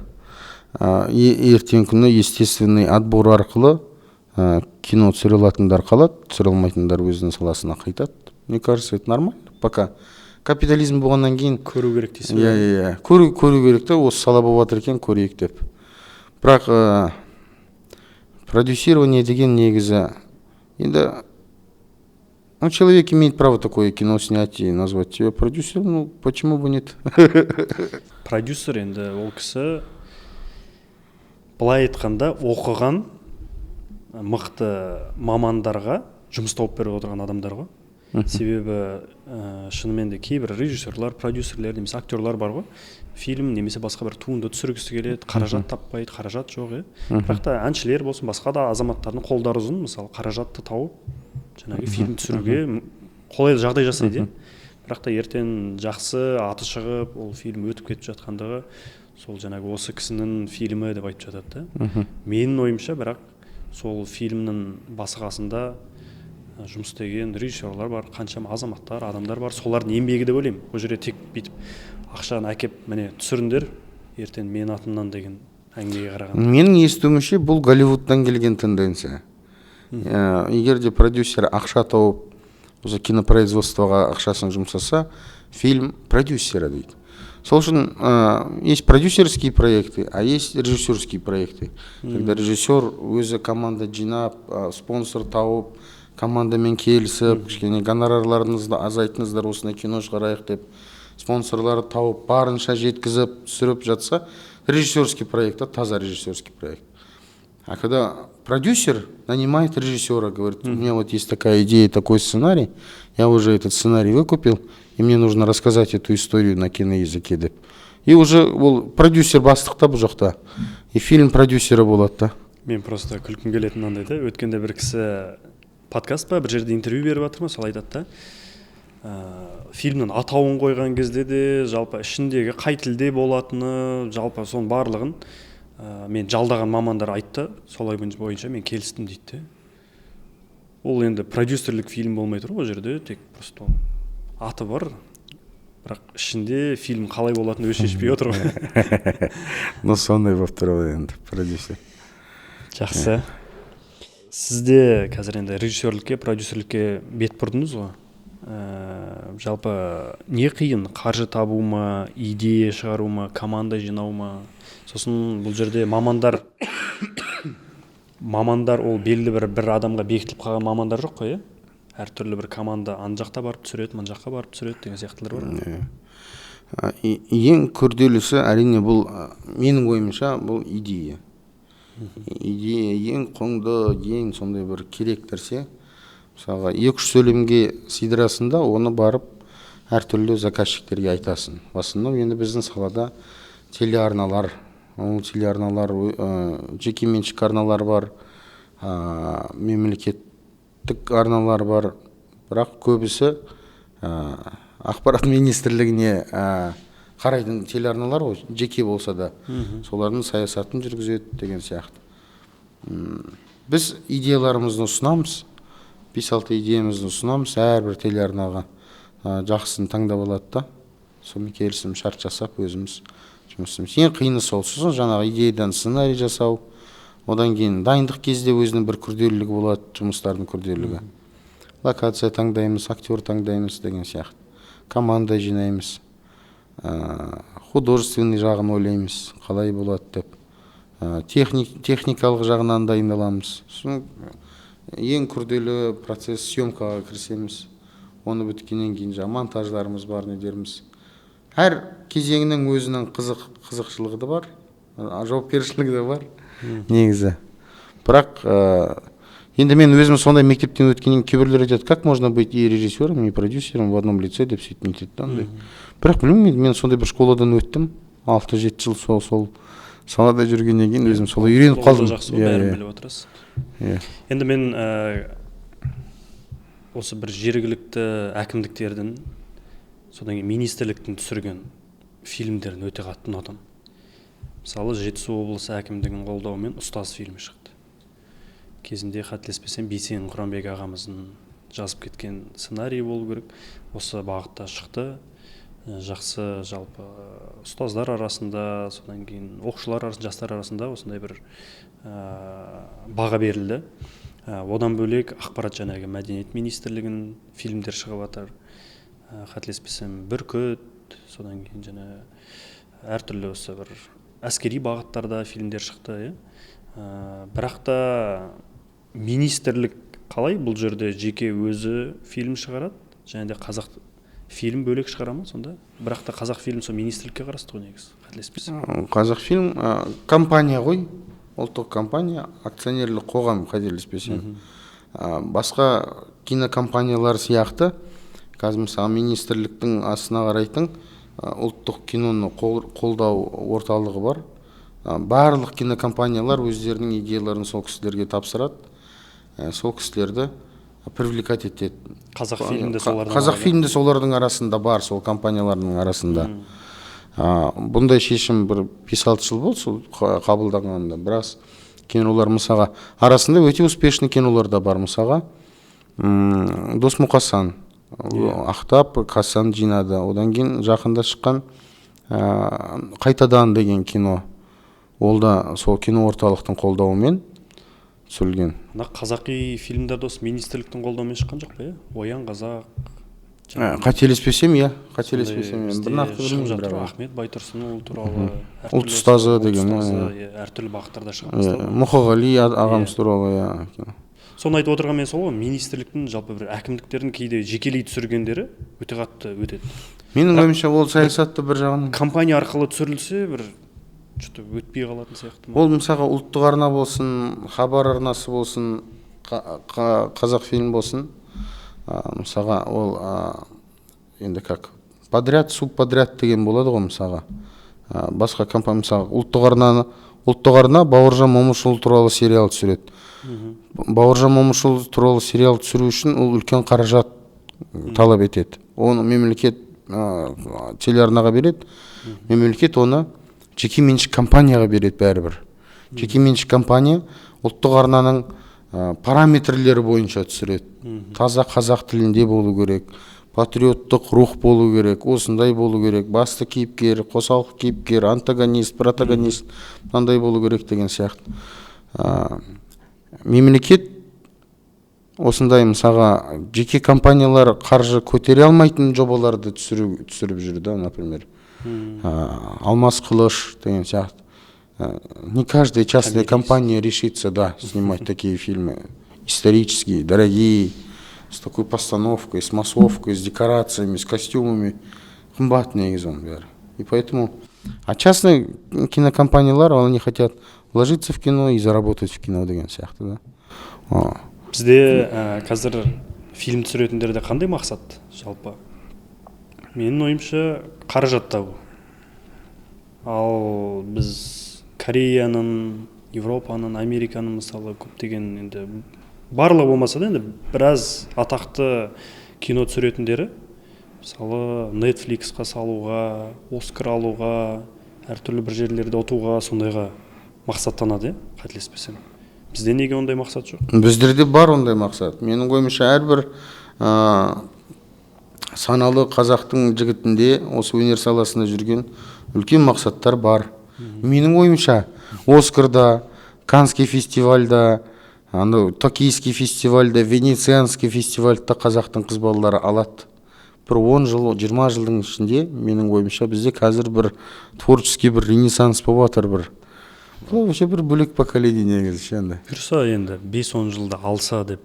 Ертеңгі күні естественный отбор арқылы кино түсіре алатындар қалады, түсіре алмайтындар өзінің саласына қайтады. Мне кажется, это нормально. Пока капитализм болғаннан кейін. Көру керек дейсіз Иә. Бе? Иә, көру керек та, осы сала болып жатыр екен, көрейік деп. Бірақ продюсирование деген негізі енді, ну, человек имеет право такое кино снять и назвать себя продюсером, ну, почему бы нет? Продюсер енді ол кісі, былай айтқанда, оқыған мықты мамандарға жұмыс тауып беріп отырған адамдар ғой. Себебі шынымен де кейбір режиссерлар, продюсерлер немесе актерлар бар ғой, фильм немесе басқа бір туынды түсіргісі келеді, қаражат таппайды, қаражат жоқ, иә. Бірақ та әншілер болсын, басқа да азаматтардың қолдары ұзын, мысалы, қаражатты тауып, жаңағы фильм түсіруге қолайлы жағдай жасайды, иә. Бірақ та ертең жақсы аты шығып, ол фильм өтіп кетіп жатқандығы, сол жаңағы осы кісінің фильмі деп айтып жатады да. Менің ойымша, бірақ сол фильмнің басы қасында жұмыс істеген режиссерлар бар, қаншама азаматтар, адамдар бар, солардың еңбегі деп ойлаймын. Ол жерде тек бүйтіп ақшаны әкеп, міне, түсіріңдер, ертең менің атымнан деген әңгімеге қарағанда. Менің естуімше, бұл Голливудтан келген тенденция. Егер де продюсер ақша тауып, осы кинопроизводствоға ақшасын жұмсаса, фильм продюсера дейді. Сол үшін есть продюсерские проекты, а есть режиссерские проекты, когда режиссер өзі команда жинап, спонсор тауып, командамен келісіп, кішкене гонорарларыңызды азайтыңыздар, осындай кино шығарайық деп, спонсорларды тауып, барынша жеткізіп түсіріп жатса, режиссерский проект та, таза режиссерский проект. А когда продюсер нанимает режиссера, говорит: у меня вот есть такая идея, такой сценарий, я уже этот сценарий выкупил, и мне нужно рассказать эту историю на киноязыке деп. И уже ол продюсер бастық та бұл жақта. И фильм продюсера болады да. Мен просто күлкім келетін мынандай да: өткенде бір кісі подкаст па, бір жерде интервью беріп жатыр ма, сол айтады да, фильмнің атауын қойған кезде де, жалпы ішіндегі қай тілде болатыны, жалпы соның барлығын мен жалдаған мамандар айтты, солай бойынша мен келістім дейді де. Ол енді продюсерлік фильм болмай тұр ғой, ол жерде тек просто аты бар, бірақ ішінде фильм қалай болатынын өзі шешпей отыр ғой. Ну, сондай болып тұр ғой енді продюсер. Жақсы. Сізде қазір енді режиссерлікке, продюсерлікке бет бұрдыңыз ғой. Жалпы не қиын: қаржы табу ма, идея шығару ма, команда жинау ма? Сосын бұл жерде мамандар ол белгілі бір адамға бекітіліп қалған мамандар жоқ қой, иә, әртүрлі бір команда ана жақта барып түсіреді, мына жаққа барып түсіреді деген сияқтылар бар ғой. Иә. Ең күрделісі, әрине, бұл, менің ойымша, бұл идея. Идея ең құнды, ең сондай бір керек нәрсе. Мысалға, екі үш сөйлемге сыйдырасың да, оны барып әртүрлі заказчиктерге айтасың. В основном енді біздің салада телеарналар, ол телеарналар, жекеменшік арналар бар, мемлекеттік арналар бар, бірақ көбісі ақпарат министрлігіне қарайтын телеарналар ғой, жеке болса да, солардың саясатын жүргізеді деген сияқты. Біз идеяларымызды ұсынамыз, бес алты идеямызды ұсынамыз әрбір телеарнаға, жақсысын таңдап алады да, сонымен келісім шарт жасап, өзіміз жұмыс істейміз. Ең қиыны сол. Сосын жаңағы идеядан сценарий жасау, одан кейін дайындық кезде өзінің бір күрделілігі болады, жұмыстардың күрделілігі. Локация таңдаймыз, актер таңдаймыз деген сияқты, команда жинаймыз, художественный жағын ойлаймыз, қалай болады деп. Техникалық жағынан дайындаламыз. Сосын ең күрделі процесс, съемкаға кірісеміз. Оны біткеннен кейін жаңағы монтаждарымыз бар, недеріміз. Әр кезеңнің өзінің қызықшылығы да бар, жауапкершілігі де бар негізі. Бірақ енді мен өзім сондай мектептен өткеннен, кейбіреулер айтады: «Как можно быть и режиссером, и продюсером в одном лице?» — деп сөйтіп нетеді да андай. Бірақ білмеймін, мен сондай бір школадан өттім, 6-7 жыл сол салада жүргеннен кейін өзім солай үйреніп Ол да қалдым. Жақсы ғой, бәрін біліп отырасыз. Иә. Енді мен осы бір жергілікті әкімдіктердің, содан кейін министрліктің түсірген фильмдерін өте қатты ұнатамын. Мысалы, Жетісу облысы әкімдігінің қолдауымен «Ұстаз» фильмі шықты. Кезінде, қателеспесем, Бейсен Құранбек ағамыздың жазып кеткен сценарийі болу керек, осы бағытта шықты. Жақсы, жалпы ұстаздар арасында, содан кейін оқушылар арасында, жастар арасында осындай бір баға берілді. Одан бөлек Ақпарат және мәдениет министрлігінің фильмдер шығып жатыр. Қателеспесем, «Бүркіт», содан кейін және әртүрлі осы бір әскери бағыттарда фильмдер шықты, иә. Бірақ та министрлік қалай бұл жерде жеке өзі фильм шығарады және де Қазақ фильм бөлек шығара ма сонда? Бірақ та Қазақ фильм сол министрлікке қарасты ғой негізі, қателеспесем. Қазақфильм компания ғой, ұлттық компания, акционерлік қоғам, қателеспесем. Басқа кинокомпаниялар сияқты. Қазір, мысалы, министрліктің астына қарайтын ұлттық киноны қолдау орталығы бар. Барлық кинокомпаниялар өздерінің идеяларын сол кісілерге тапсырады. Сол кісілерді привлекать етеді. Қазақ фильмде солардың Қазақ фильмде солардың арасында бар, сол компаниялардың арасында. Бұндай шешім бір 5-6 жыл болды сол қабылданғанда. Біраз кинолар, мысалға, арасында өте успешный кинолар да бар. Мысалға, «Дос Мұқасан» ақтап кассаны жинады. Одан кейін жақында шыққан «Қайтадан» деген кино, ол да сол кино орталықтың қолдауымен түсірілген. Мына қазақи фильмдер осы министрліктің қолдауымен шыққан жоқ па, иә? «Оян, қазақ». Қателеспесем, иә, қателеспесем, Сондай бір нақты бізде шығып білмеймін, жатыр бірақ. ғой, Ахмет Байтұрсынұлы туралы, әртүрлі «Ұлт ұстазы» ұлт деген, ұстазы, иә. иә, әртүрлі бағыттарда шыға Иә, бастады. Мұқағали ағамыз туралы, иә. Соны айтып отырған мен сол ғой, министрліктің, жалпы бір әкімдіктердің кейде жекелей түсіргендері өте қатты өтеді. Менің ойымша, ол саясатты бір жағынан. Компания арқылы түсірілсе, бір что-то өтпей қалатын сияқты ма? Ол, мысалға, ұлттық арна болсын, Хабар арнасы болсын, Қазақфильм болсын, мысалға, ол енді как подряд, субподряд деген болады ғой. Мысалға, басқа компания, мысалы, ұлттық арна Бауыржан Момышұлы туралы сериал түсіреді. Бауыржан Момышұлы туралы сериал түсіру үшін ол үлкен қаражат талап етеді. Оны мемлекет телеарнаға береді, мемлекет оны жеке меншік компанияға береді. Бәрібір жеке меншік компания ұлттық арнаның параметрлері бойынша түсіреді: таза қазақ тілінде болу керек, патриоттық рух болу керек, осындай болу керек, басты кейіпкер, қосалқы кейіпкер, антагонист, протагонист мынандай болу керек деген сияқты. Мемлекет осындай, мысалға, жеке компаниялар қаржы көтере алмайтын жобаларды түсіріп жүр да. Например, «Алмас қылыш» деген сияқты. Не каждая частная Томирис. компания решится, да, снимать такие фильмы исторические, дорогие, с такой постановкой, с массовкой, с декорациями, с костюмами. Қымбат негізі оның бәрі. И поэтому, а частные кинокомпаниялар, они хотят вложиться в кино и заработать в кино деген сияқты да. О. Бізде қазір фильм түсіретіндерде қандай мақсат жалпы? Менің ойымша, қаражат табу. Ал біз Кореяның, Европаның, Американың, мысалы, көптеген, енді барлығы болмаса да, енді біраз атақты кино түсіретіндері, мысалы, Netflix-қа салуға, Оскар алуға, әртүрлі бір жерлерде ұтуға, сондайға мақсаттанады, иә, қателеспесем. Бізде неге ондай мақсат жоқ? Біздерде бар ондай мақсат. Менің ойымша, әрбір саналы қазақтың жігітінде, осы өнер саласында жүрген, үлкен мақсаттар бар. Менің ойымша, Оскарда, Каннский фестивальда, анау Токийский фестивальда, Венецианский фестивальда қазақтың қыз балалары алады бір 10 жыл, 20 жылдың ішінде. Менің ойымша, бізде қазір бір творческий бір ренессанс болып жатыр бір. Бұл вообще бір бөлек поколение негізі ше андай. Бұйырса, енді 5-10 жылда алса деп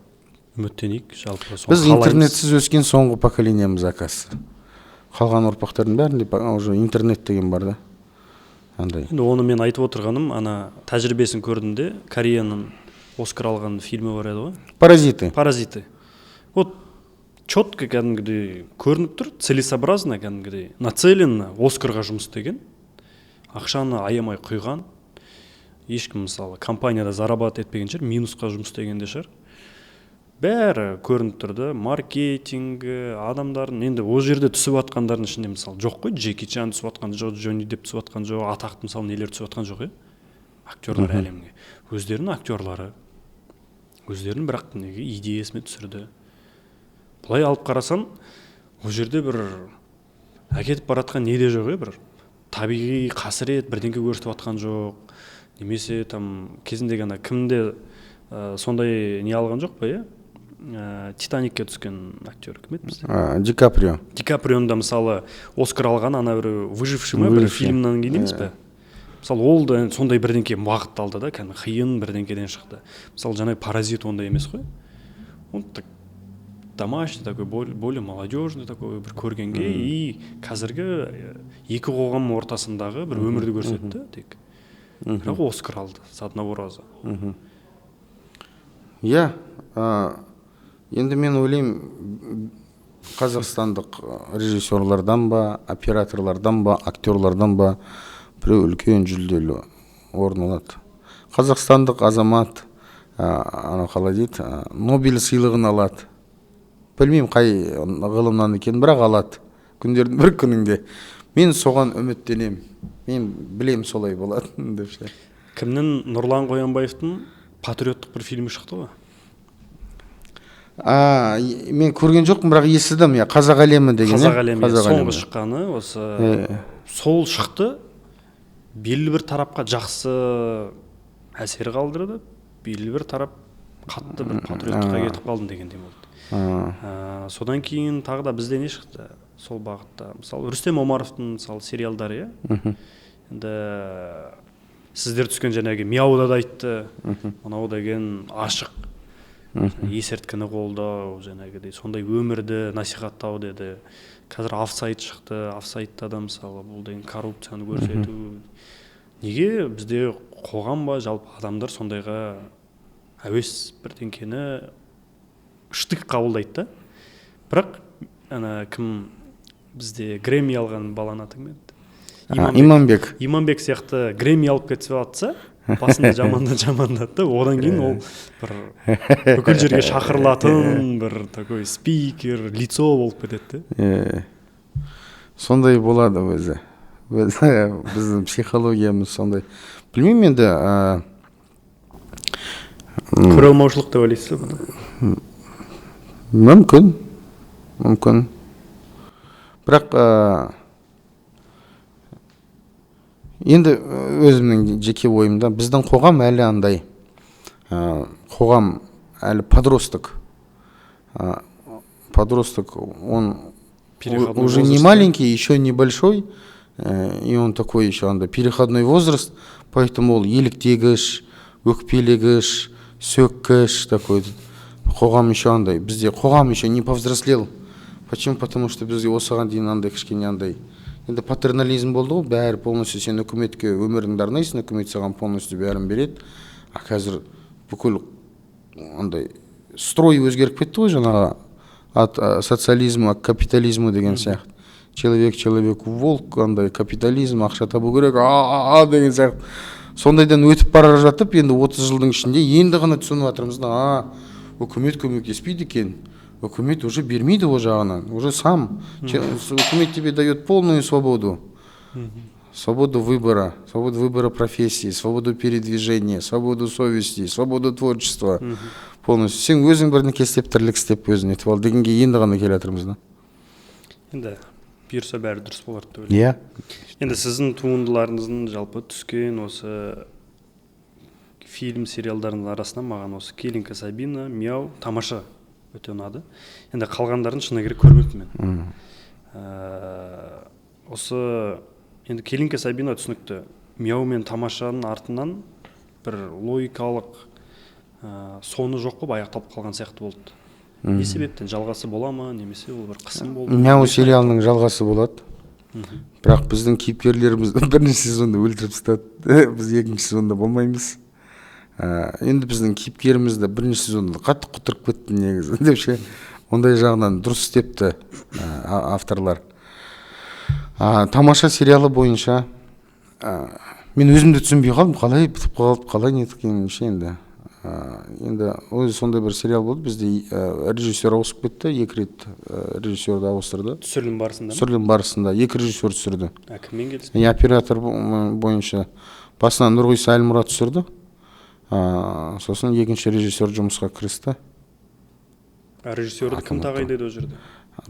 үміттенейік жалпы, соны Біз қалаймыз. интернетсіз өскен соңғы поколениеміз, оказывается. Қалған ұрпақтардың бәрінде уже интернет деген бар да андай. Енді оны мен айтып отырғаным, ана тәжірибесін көрдім де, Кореяның Оскар алған фильмі бар еді ғой. «Паразиты». «Паразиты». Вот четко, кәдімгідей көрініп тұр, целесообразно, кәдімгідей нацеленно Оскарға жұмыс істеген, ақшаны аямай құйған. Ешкім, мысалы, компанияда зарабатывать етпеген шығар, минусқа жұмыс істеген де шығар. Бәрі көрініп тұр да, маркетингі, адамдардың. Енді ол жерде түсіп жатқандардың ішінде, мысалы, жоқ қой Джеки Чан түсіп жатқан жоқ, Джонни Депп түсіп жатқан жоқ, атақты, мысалы, нелер түсіп жатқан жоқ, иә, актерлар. Әлемге өздерінің актерлары, өздерінің, бірақ неге идеясымен түсірді. Былай алып қарасаң, ол жерде бір әкетіп бара жатқан не де жоқ, иә, бір табиғи қасірет бірдеңке көрсетіп жатқан жоқ. Немесе там кезіндегі ана кімде сондай не алған жоқ па, иә, «Титаникке» түскен актер кім еді бізде? Ди Каприо. Ди Каприоны да, мысалы, Оскар алған ана бір «Выживший» ма, бір «Выживший». фильмнен кейін емес пе? Мысалы, ол да енді сондай бірдеңке бағытталды да, кәдімгі қиын бірдеңкеден шықты. Мысалы, жаңағы «Паразит» ондай емес қой, он так домашний такой, более молодежный такой бір көргенге и қазіргі екі қоғам ортасындағы бір өмірді көрсетті тек, бірақ Оскар алды с одного раза. Иә, енді мен ойлаймын, қазақстандық режиссерлардан ба, операторлардан ба, актерлардан ба біреу үлкен жүлделі орын алады. Қазақстандық азамат, анау қалай дейді, Нобель сыйлығын алады. Білмеймін, қай ғылымнан екенін, бірақ алады күндердің бір күнінде. Мен соған үміттенемін, мен білем солай болатынын деп ше. Кімнің, Нұрлан Қоянбаевтың патриоттық бір фильмі шықты ғой. А, мен көрген жоқпын, бірақ естідім, иә, «Қазақ әлемі» деген. «Қазақ Иә? әлемі», «Қазақ соңғы әлемі». шыққаны осы. Иә. Сол шықты, белгілі бір тарапқа жақсы әсер қалдырды, белгілі бір тарап қатты бір патриоттыққа кетіп қалдым дегендей болды. Содан кейін тағы да бізде не шықты сол бағытта? Мысалы, Рүстем Омаровтың, мысалы, сериалдары, иә. Енді сіздер түскен жаңағы «Мяуда» да айтты, мынау деген ашық есірткіні қолдау, жаңағыдай сондай өмірді насихаттау деді. Қазір «Офсайд» шықты, «Офсайдта» да, мысалы, бұл деген коррупцияны көрсету. Неге бізде қоғам ба, жалпы адамдар сондайға әуес, бірдеңкені штык қабылдайды да? Бірақ ана кім, бізде Грэмми алған баланың аты кім еді? Иманбек. Иманбек сияқты Грэмми алып кетіп жатса, басында жамандады, жамандады да, одан кейін ол бір бүкіл жерге шақырылатын бір такой спикер, лицо болып кетеді да. Е, сондай болады өзі. Біздің психологиямыз сондай, білмеймін енді. Көре алмаушылық деп ойлайсыз ба бұны? Мүмкін, мүмкін, бірақ енді өзімнің жеке ойымда, біздің қоғам әлі андай, қоғам әлі подросток. Подросток он Переходной уже не возраст, маленький, еще небольшой, и он такой еще андай переходной возраст, поэтому ол еліктегіш, өкпелегіш, сөккіш такой. Қоғам еще андай, бізде қоғам еще не повзрослел. Почему? Потому что бізде осыған дейін андай кішкене андай енді патернализм болды ғой, бәрі полностью сен үкіметке өміріңді арнайсың, үкімет саған полностью бәрін береді. А қазір бүкіл андай строй өзгеріп кетті ғой, жаңағы от социализма к капитализму деген сияқты. Человек человеку волк, андай капитализм, ақша табу керек а деген сияқты. Сондайдан өтіп бара жатып, енді 30 жылдың ішінде енді ғана түсініп жатырмыз да, а үкімет көмектеспейді екен, үкімет уже бермейді ол жағынан, уже сам үкімет тебе дает полную свободу, свободу выбора, свободу выбора профессии, свободу передвижения, свободу совести, свободу творчества полностью. Сен өзің бірдеңке істеп, тірлік істеп, өзің нетіп ал дегенге енді ғана келе жатырмыз да. Енді бұйырса, бәрі дұрыс болар деп ойлаймын. Иә. Енді сіздің туындыларыңыздың, жалпы түскен осы фильм, сериалдардың арасынан маған осы «Келинка Сабина», «Мяу», «Тамаша» өте ұнады. Енді қалғандарын, шыны керек, көрмеппін мен. Осы енді «Келинка Сабина» түсінікті. Мяу мен Тамашаның артынан бір логикалық соны жоқ болып аяқталып қалған сияқты болды. Не себептен, жалғасы бола ма, немесе ол бір қысым болды ма? Мяу сериалының жалғасы болады, бірақ біздің кейіпкерлерімізді бірінші сезонда өлтіріп тастады. Біз екінші сезонда болмаймыз. Енді біздің кейіпкерімізді бірінші сезонда қатты құтырып кетті негізі деп ше, ондай жағынан дұрыс істепті авторлар. Тамаша сериалы бойынша мен өзім де түсінбей қалдым, қалай бітіп қалды, қалай неткенін ше. Енді өзі сондай бір сериал болды, бізде режиссер ауысып кетті, екі рет режиссерді ауыстырды. Түсірілім барысында ма? Түсірілім барысында екі режиссер түсірді. А кіммен келісті? И оператор бойынша басынан Нұрғиса Әлмұрат түсірді, сосын екінші режиссер жұмысқа кірісті. А режиссерді кім тағайындайды ол жерде?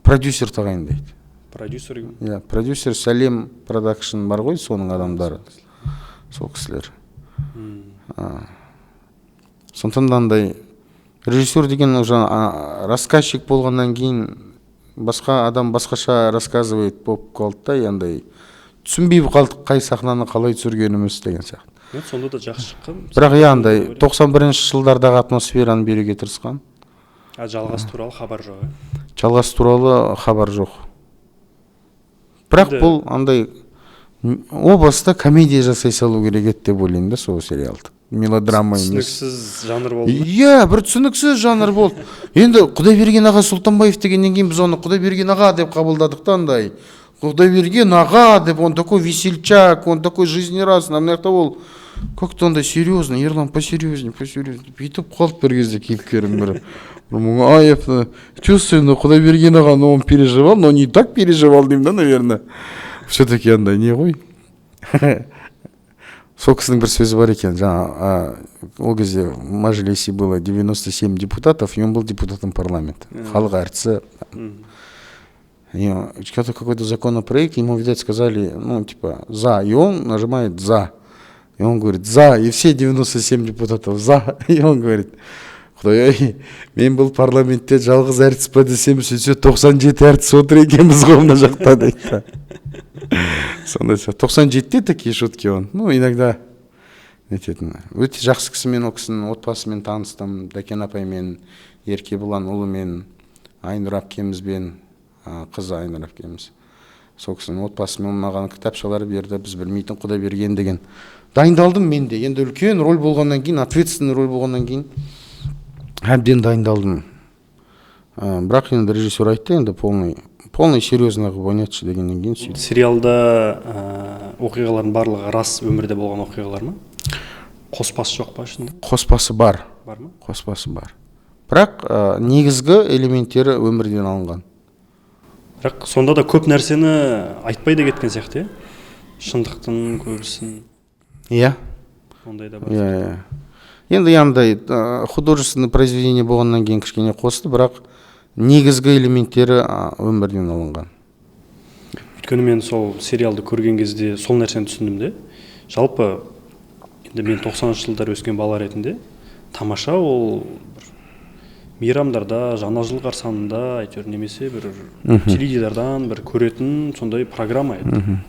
Продюсер тағайындайды. Продюсер кім? Иә, продюсер Сәлем продакшн бар ғой, соның адамдары, сол кісілер. Сондықтан да андай режиссер деген уже рассказчик болғаннан кейін басқа адам басқаша рассказывает болып қалды да, андай түсінбей қалдық қай сахнаны қалай түсіргеніміз деген сияқты. Нет, сонда да жақсы шыққан. Бірақ иә, андай 91 жылдардағы атмосфераны беруге тырысқан. А жалғасы туралы хабар жоқ, ә? Жалғасы туралы хабар жоқ. Бірақ бұл андай о баста комедия жасай салу керек еді деп ойлаймын да, сол сериалды. Мелодрама емес. Түсініксіз жанр болды ма? Иә, бір түсініксіз жанр болды. Енді Құдайберген аға Сұлтанбаев дегеннен кейін біз оны Құдайберген аға деп қабылдадық та, андай. Құдайберген аға деп, он такой весельчак, он такой жизнерадостный. Мына жақта ол как-то андай серьезный, Ерлан, посерьезнее, посерьезнее. Бүйтіп қалды бір кезде кейіпкерім бір. Мұңайып, чувствую, но Құдайберген аға, но он переживал, но не так переживал деймін да, наверное. Все-таки андай не ғой. Сол кісінің бір сөзі бар екен, жаңа, ол кезде в Мажилисе было 97 депутатов, и он был депутатом парламента. Халық әртісі. И какой-то законопроект, ему, видать, сказали, ну, типа, за, и он нажимает за. И он говорит, за, и все 97 депутатов за. И он говорит, құдай-ай, мен бұл парламентте жалғыз әртіс па десем, сөйтсе 97 әртіс отыр екенбіз ғой мына жақта дейді. Сондай сияқты. 97-те такие шутки он. Ну, иногда нететін. Өте жақсы кісі, мен ол кісінің отбасымен таныстым, Дәкен апаймен, Еркебұлан ұлымен, Айнұр әпкемізбен, қызы Айнұр әпкеміз. Сол кісінің отбасымен маған кітапшалар берді, біз білмейтін Құдайберген деген. Дайындалдым мен де. Енді үлкен роль болғаннан кейін, ответственный роль болғаннан кейін әбден дайындалдым. Бірақ енді режиссер айтты, енді полный серьезный қылып ойнатшы дегеннен кейін сөйтіп. Сериалда оқиғалардың барлығы рас өмірде болған оқиғалар ма? Қоспасы жоқ па ішінде? Қоспасы бар. Бар ма? Қоспасы бар. Бірақ негізгі элементтері өмірден алынған. Бірақ сонда да көп нәрсені айтпай да кеткен сияқты, иә? Шындықтың көбісін. Иә. Ондай да бар. Иә, иә. Енді андай художественный произведение болғаннан кейін кішкене қосты, бірақ негізгі элементтері өмірден алынған. Өйткені мен сол сериалды көрген кезде сол нәрсені түсіндім де. Жалпы енді мен 90-шы жылдары өскен бала ретінде тамаша ол бір мейрамдарда, жаңа жыл қарсаңында әйтеуір немесе бір теледидардан бір көретін сондай программа еді.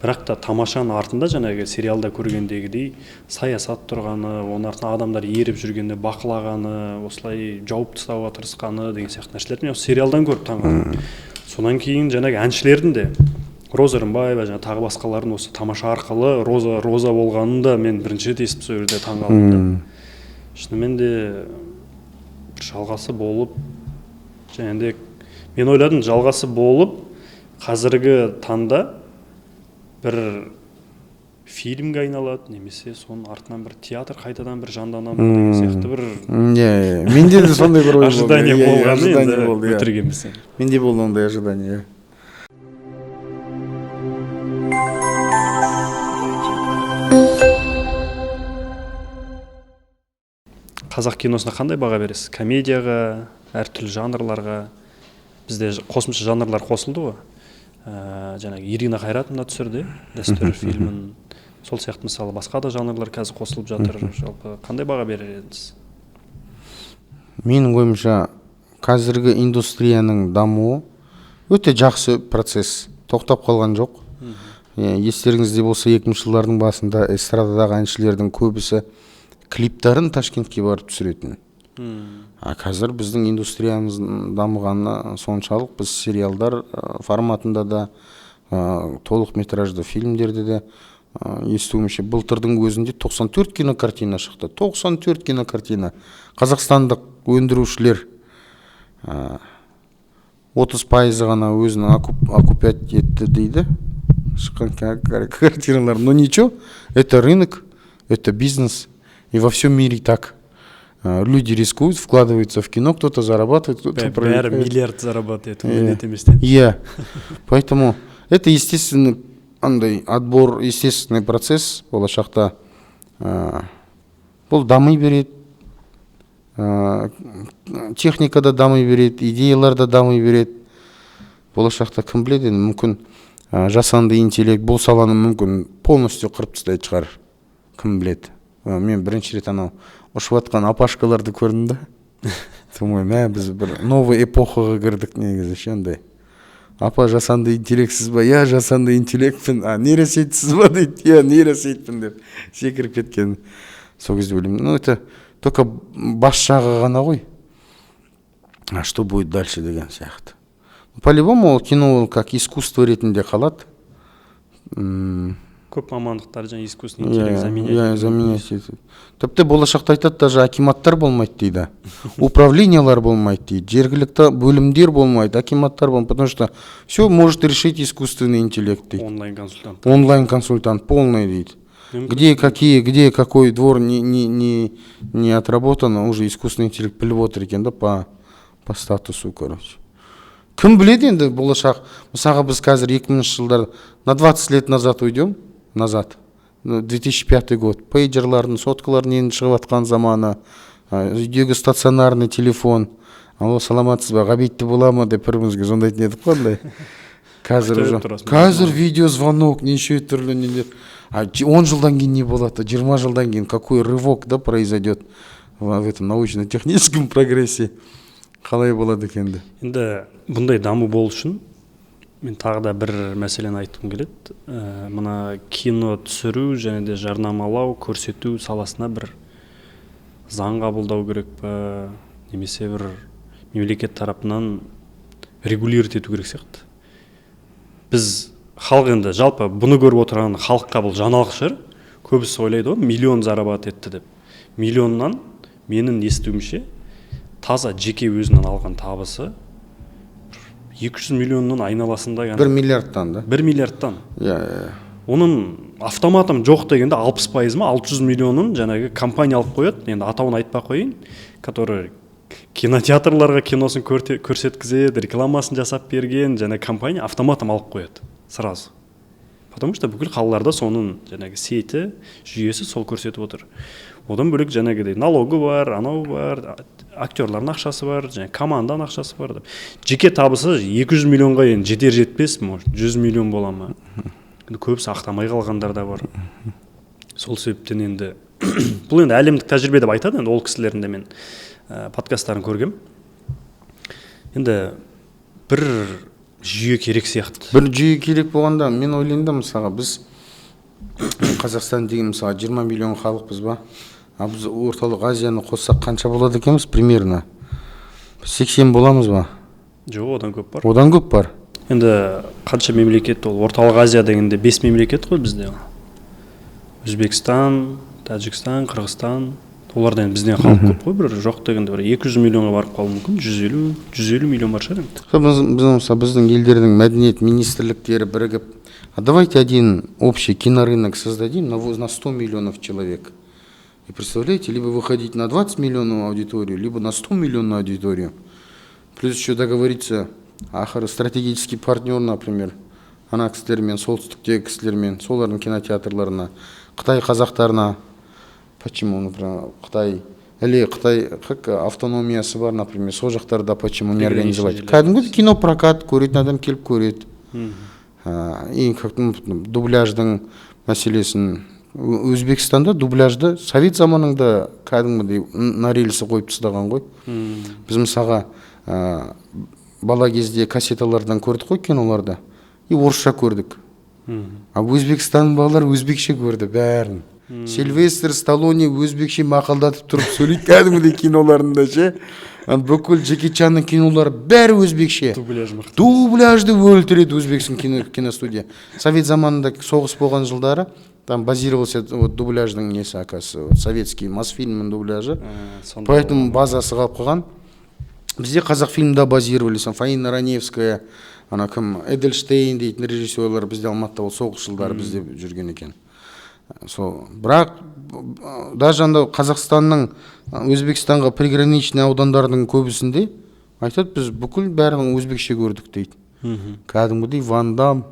Бірақ та тамашаның артында жаңағы сериалда көргендегідей саясат тұрғаны, оның артында адамдар еріп жүргені, бақылағаны, осылай жауып тастауға тырысқаны деген сияқты нәрселерді мен осы сериалдан көріп таңғалдым. Содан кейін жаңағы әншілердің де Роза Рымбаева және тағы басқалардың осы тамаша арқылы Роза болғанын да мен бірінші рет естіп сол жерде таңғалдым да. Шынымен де бір жалғасы болып, және де мен ойладым, жалғасы болып қазіргі таңда бір фильмге айналады, немесе соның артынан бір театр қайтадан бір жанданады деген сияқты бір Иә, менде де сондай бір ой болды. Ожидание болғаны Ожидание енді болды, иә. өтірік емес енді. Менде болды ондай ожидание. Қазақ киносына қандай баға бересіз? Комедияға, әртүрлі жанрларға. Бізде қосымша жанрлар қосылды ғой. Жаңағы Ирина Қайратовна түсірді Дәстүр фильмін. Сол сияқты мысалы басқа да жанрлар қазір қосылып жатыр. Жалпы қандай баға берер едіңіз? Менің ойымша, қазіргі индустрияның дамуы өте жақсы процесс, тоқтап қалған жоқ. Естеріңізде болса, 2000 жылдардың басында эстрададағы әншілердің көбісі клиптарын Ташкентке барып түсіретін. А қазір біздің индустриямыздың дамығаны соншалық, біз сериалдар форматында да, толық метражды фильмдерде де, естуімше, былтырдың өзінде 94 кинокартина шықты. 94 кинокартина. Қазақстандық өндірушілер 30% ғана өзінің окупять етті дейді шыққан картиналар. Но ничего, это рынок, это бизнес, и во всем мире так. Люди рискуют, вкладываются в кино, кто-то зарабатывает, кто-то Бәрі миллиард зарабатывает, міндет емес. Иә, поэтому это естественный андай отбор, естественный процесс. Болашақта бұл дами береді, техника да дами береді, идеялар да дами береді. Болашақта кім біледі енді, мүмкін, жасанды интеллект бұл саланы мүмкін полностью қырып тастайтын шығар, кім біледі. Мен бірінші рет анау ұшып жатқан апашкаларды көрдім да, думаю, мә, біз бір новый эпохаға кірдік негізі ше. Андай апа: «Жасанды интеллектсіз ба?» «Иә, жасанды интеллектпін». «А, нейросетьсіз ба?» — дейді. «Иә, нейросетьпін», — деп секіріп кеткен. Сол кезде ойлаймын, ну, это только бас жағы ғана ғой, а что будет дальше деген сияқты. По любому ол кино, ол как искусство ретінде қалады. Көп мамандықтар және искусственный интеллект заменять. Иә, заменять етеді. Тіпті болашақта айтады, даже акиматтар болмайды дейді, управлениялар болмайды дейді, жергілікті бөлімдер болмайды, акиматтар болмайды, потому что все может решить искусственный интеллект дейді. Онлайн консультант. Онлайн консультант полный дейді. Мүмкін. Где какие, где какой двор не отработано, уже искусственный интеллект біліп отыр екен да, по статусу, короче. Кім біледі енді болашақ. Мысалға, біз қазір 2000 жылдар, на 20 лет назад уйдем назад, ну, 2005 год, пейджерлардың, соткалардың енді шығып жатқан заманы, үйдегі стационарный телефон: «Алло, саламатсыз ба, Ғабитті бола ма?» — деп бір бірімізге звондайтын едік қой андай. Қазір Күтіп уже тұрасың. Қазір видеозвонок, неше түрлі нелер. А 10 жылдан кейін не болады, 20 жылдан кейін какой рывок да произойдет в этом научно-техническом прогрессе, қалай болады екен де. Енді бұндай даму болу үшін мен тағы да бір мәселені айтқым келеді. Мына кино түсіру және де жарнамалау, көрсету саласына бір заң қабылдау керек па, немесе бір мемлекет тарапынан регулировать ету керек сияқты. Біз, халық, енді жалпы бұны көріп отырған халыққа бұл жаңалық шығар. Көбісі ойлайды ғой, миллион зарабатывать етті деп. Миллионнан, менің естуімше, таза жеке өзінен алған табысы 200 миллионның айналасында ғана. 1 миллиардтан да. 1 миллиардтан. Иә, иә. Оның автоматом жоқ дегенде 60% ма, 600 миллионын жаңағы компания алып қояды. Енді атауын айтпай ақ қояйын, который кинотеатрларға киносын көрсеткізеді, рекламасын жасап берген және компания автоматом алып қояды сразу, потому что бүкіл қалаларда соның жаңағы сеті, жүйесі сол көрсетіп отыр. Одан бөлек жаңағыдай налогы бар, анау бар, актерлардың ақшасы бар және команданың ақшасы бар деп, жеке табысы 200 миллионға енді жетер жетпес, может, 100 миллион бола ма. Енді көбісі ақтамай қалғандар да бар. Сол себептен енді бұл енді әлемдік тәжірибе деп айтады. Енді ол кісілердің де мен подкасттарын көргем. Енді бір жүйе керек сияқты. Бір жүйе керек болғанда, мен ойлаймын да, мысалға, біз Қазақстан деген, мысалы, 20 миллион халықпыз ба, а біз Орталық Азияны қоссақ, қанша болады екенбіз примерно? 80 боламыз ба? Жоқ, одан көп бар. Одан көп бар. Енді қанша мемлекет ол? Орталық Азия дегенде бес мемлекет қой бізде: Өзбекстан, Тәжікстан, Қырғызстан. Оларда енді бізден халық көп қой, бір жоқ дегенде бір 200 миллионға барып қалуы мүмкін, 150, 150 миллион бар шығар енді. Сол біз, мысалы, біздің елдердің мәдениет министрліктері бірігіп, а давайте один общий кинорынок создадим на 100 миллионов человек. И представляете, либо выходить на 20 миллионов аудиторию, либо на 100 миллионную аудиторию. Плюс еще договориться, ақыры стратегический партнер, например, ана кісілермен, солтүстіктегі кісілермен, солардың кинотеатрларына, қытай қазақтарына, почему, например, Қытай или Қытай как автономиясы бар, например, сол жақтарда почему не организовать Приграничный. Кәдімгі кинопрокат, көретін адам келіп көреді. И как, ну, дубляждың мәселесін, Өзбекстанда дубляжды совет заманында кәдімгідей на рельсы қойып тастаған ғой. Біз, мысалға, бала кезде кассеталардан көрдік қой киноларды и орысша көрдік. А Өзбекстанның балалары өзбекше көрді бәрін. Сильвестр Сталлоне өзбекше мақалдатып тұрып сөйлейді кәдімгідей киноларында ше. Ана бүкіл Джеки Чанның кинолары бәрі өзбекше. Дубляж мықты. Дубляжды өлтіреді өзбекстің киностудия. Совет заманында, соғыс болған жылдары, там базировался вот дубляждың несі, оказывается, вот советский Мосфильмнің дубляжы. Сонда. Поэтому базасы қалып қалған. Бізде қазақ фильмда базировались, Фаина Раневская, ана кім, Эдельштейн дейтін режиссерлар бізде Алматыда, ол соғыс жылдары бізде жүрген екен сол. Бірақ даже анда Қазақстанның Өзбекстанға приграничный аудандардың көбісінде айтады: «Біз бүкіл бәрін өзбекше көрдік», – дейді. Кәдімгідей Ван Дам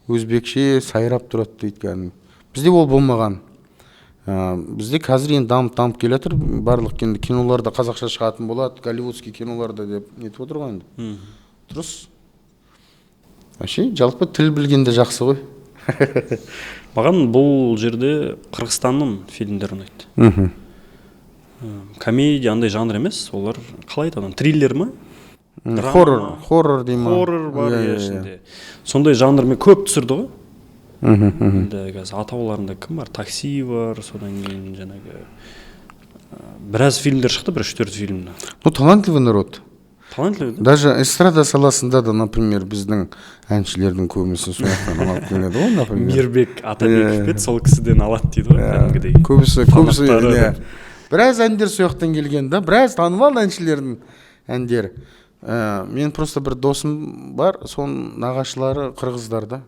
өзбекше сайрап тұрады дейді кәдімгі. Бізде ол болмаған. Бізде қазір енді дамып дамып келе жатыр барлық. Енді киноларда қазақша шығатын болады, голливудский киноларда деп нетіп отыр ғой енді. Дұрыс вообще, жалпы тіл білген де жақсы ғой. Маған бұл жерде Қырғызстанның фильмдері ұнайды. Комедия андай жанр емес, олар қалай айтады оны, триллер ма? Драма. Хоррор, хоррор дей ма? Хоррор бар. Иә, иә иә, иә. Ішінде сондай жанрмен көп түсірді ғой. мхм, мхм. Енді қазір атауларында кім бар, «Такси» бар, содан кейін жаңағы біраз фильмдер шықты, бір үш төрт фильм. Ну, талантливый народ. Талантливый да. Даже эстрада саласында да, например, біздің әншілердің көбісі сол жақтан алып келеді ғой, например. Мейірбек Атабеков Иә. пе еді, сол кісіден алады дейді ғой кәдімгідей. Көбісі Фанаттары иә. деп. Біраз әндер сол жақтан келген да, біраз танымал әншілердің әндері. Мен просто бір досым бар, соның нағашылары қырғыздар да,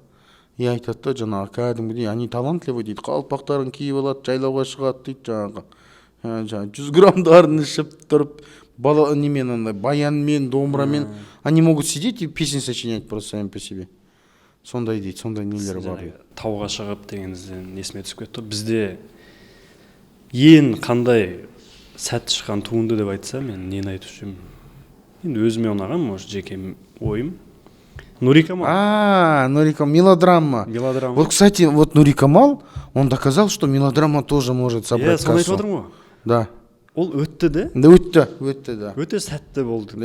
и айтады да, жаңағы кәдімгідей они талантливый дейді, қалпақтарын киіп алады, жайлауға шығады дейді, жаңағы жаңағы 100 граммдарын ішіп тұрып, бала немен, андай баянмен, домбырамен, они могут сидеть и песни сочинять просто сами по себе, сондай дейді, сондай нелер бар. Жаңағы тауға шығып дегеніңізден есіме түсіп кетті. Бізде ең қандай сәтті шыққан туынды деп айтса, мен нені айтушы едім? Енді өзіме ұнаған, может, жеке ойым, «Нурикамал». А, «Нурикамал», мелодрама. Мелодрама. Вот, кстати, вот «Нурикамал», он доказал, что мелодрама тоже может Иә, собрать соны айтып кассу. отырмын ғой. Да. Ол өтті де. Да, өтті, өтті, да. Өте сәтті болды.